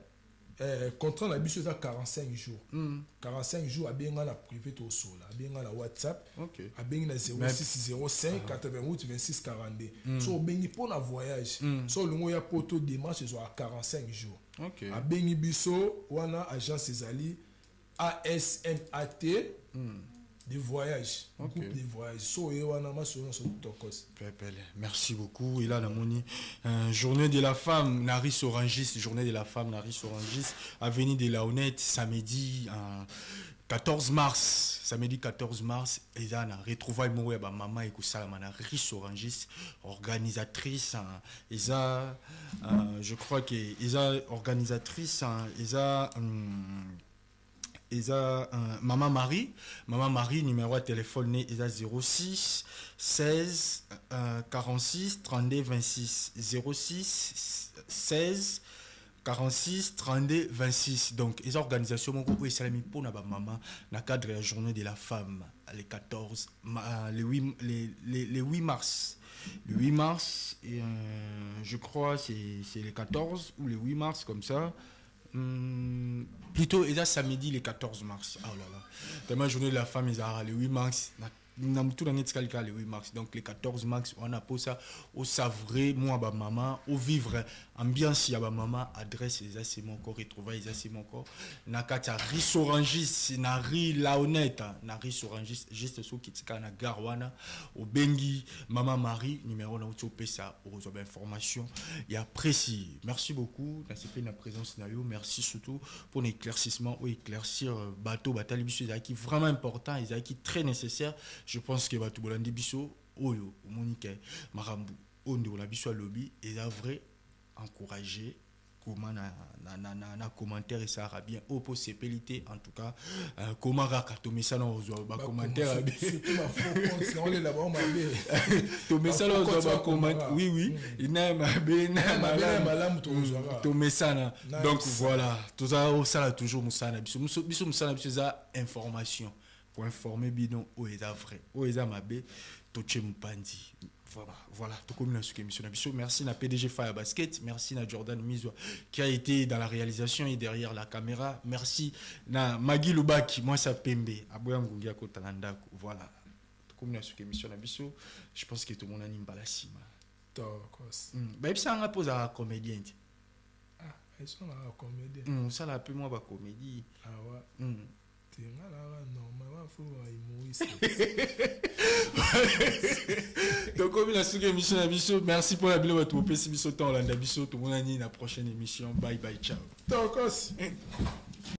Contrat na biso eza 45 jours. 45 jours, abenga na privé, tosola, abenga na WhatsApp. Abengi na 06 05 88 26 42. So obengi mpo na voyage, so olingi oya poto, démarche ezwaka 45 jours. Abengi biso wana, agence ezali ASMAT de voyage. Groupe de voyage. So oye wana, masolo nyonso tokos. Pepele, merci beaucoup. Et là, namoni, journée de la femme, Naris Orangis, journée de la femme, Naris Orangis, avenue de la Honnête, samedi 14 mars, samedi 14 mars, et là, na retrouvailles moko ya ba mama ekosalama na Rice Orangis, organisatrice, hein, eza, je crois que eza organisatrice, hein, eza eza Maman Marie. Maman Marie, numéro ya téléphone ne eza 06 16 46 32 26, 06 16 46 32 26. Donc eza organisation moko oyo esalemi mpona bamama na cadre ya journée de la femme le 14 le 8, le 8 mars, le 8 mars. Et je crois c'est le 14 ou le 8 mars comme ça. Plutôt eza samedi le 14 mars. Oh là là, tellement journée de la femme ezalaka le 8 mars, na mutu na neti kaka le 8 mars. Donc le 14 mars wana, posa osavre mwa bamama, ovivre ambiance ya bamama. Adresse eza se moko, retrouvaille eza se moko na kati ya Rice Orangis, na rue Laonete, na Rice Orangis, juste soki tika na gare wana, obengi Mama Marie, numéro na uti opesa, okozwa bainformation ya précis. Merci beaucoup, nasepeli na présence na yo. Merci surtout pour l'éclaircissement ou éclaircir bato batali biso. Ezalaki vraiment important, ezalaki très nécessaire. Je pense que bato bolandi biso oyo, omoni ke makambo oyo ndeko na biso alobi eza vrai. Encourager koma na commentaire, esalaka bien. Oyo mpo sepeli te, en tout cas koma kaka, tomesana ozwa bacommentaire. Tomesana ozwa bacommentaire, oui, na mabe na malamu. Tomesana. Donc voilà, toza osala toujours mosala na biso. Biso mosala na biso eza information, pour informer bino oyo eza vrai, oyo eza mabe totie mopanzi. Voilà, tokomi na suka émission na biso. Merci na PDG Fire Basket, merci na Jordan Mizwa qui a été dans la réalisation et derrière la caméra. Merci na Magui Lubaki, moi ça pembe aboya ngungi akota na ndako. Voilà, tokomi na suka émission na biso. Je pense que tout le monde a mbala nsima. Tokos. Bayebisanga mpo ozalaka comédien te. Ah, esongaka comédien. Osala mpe mwa bacomédie. Awa te, nga naka normal, fo humoriste. Tokomi na suki émission na biso. Merci mpona bino bato bopesi biso temps olanda biso. Tomonani na prochaine émission. Bye bye, ciao. Tokos.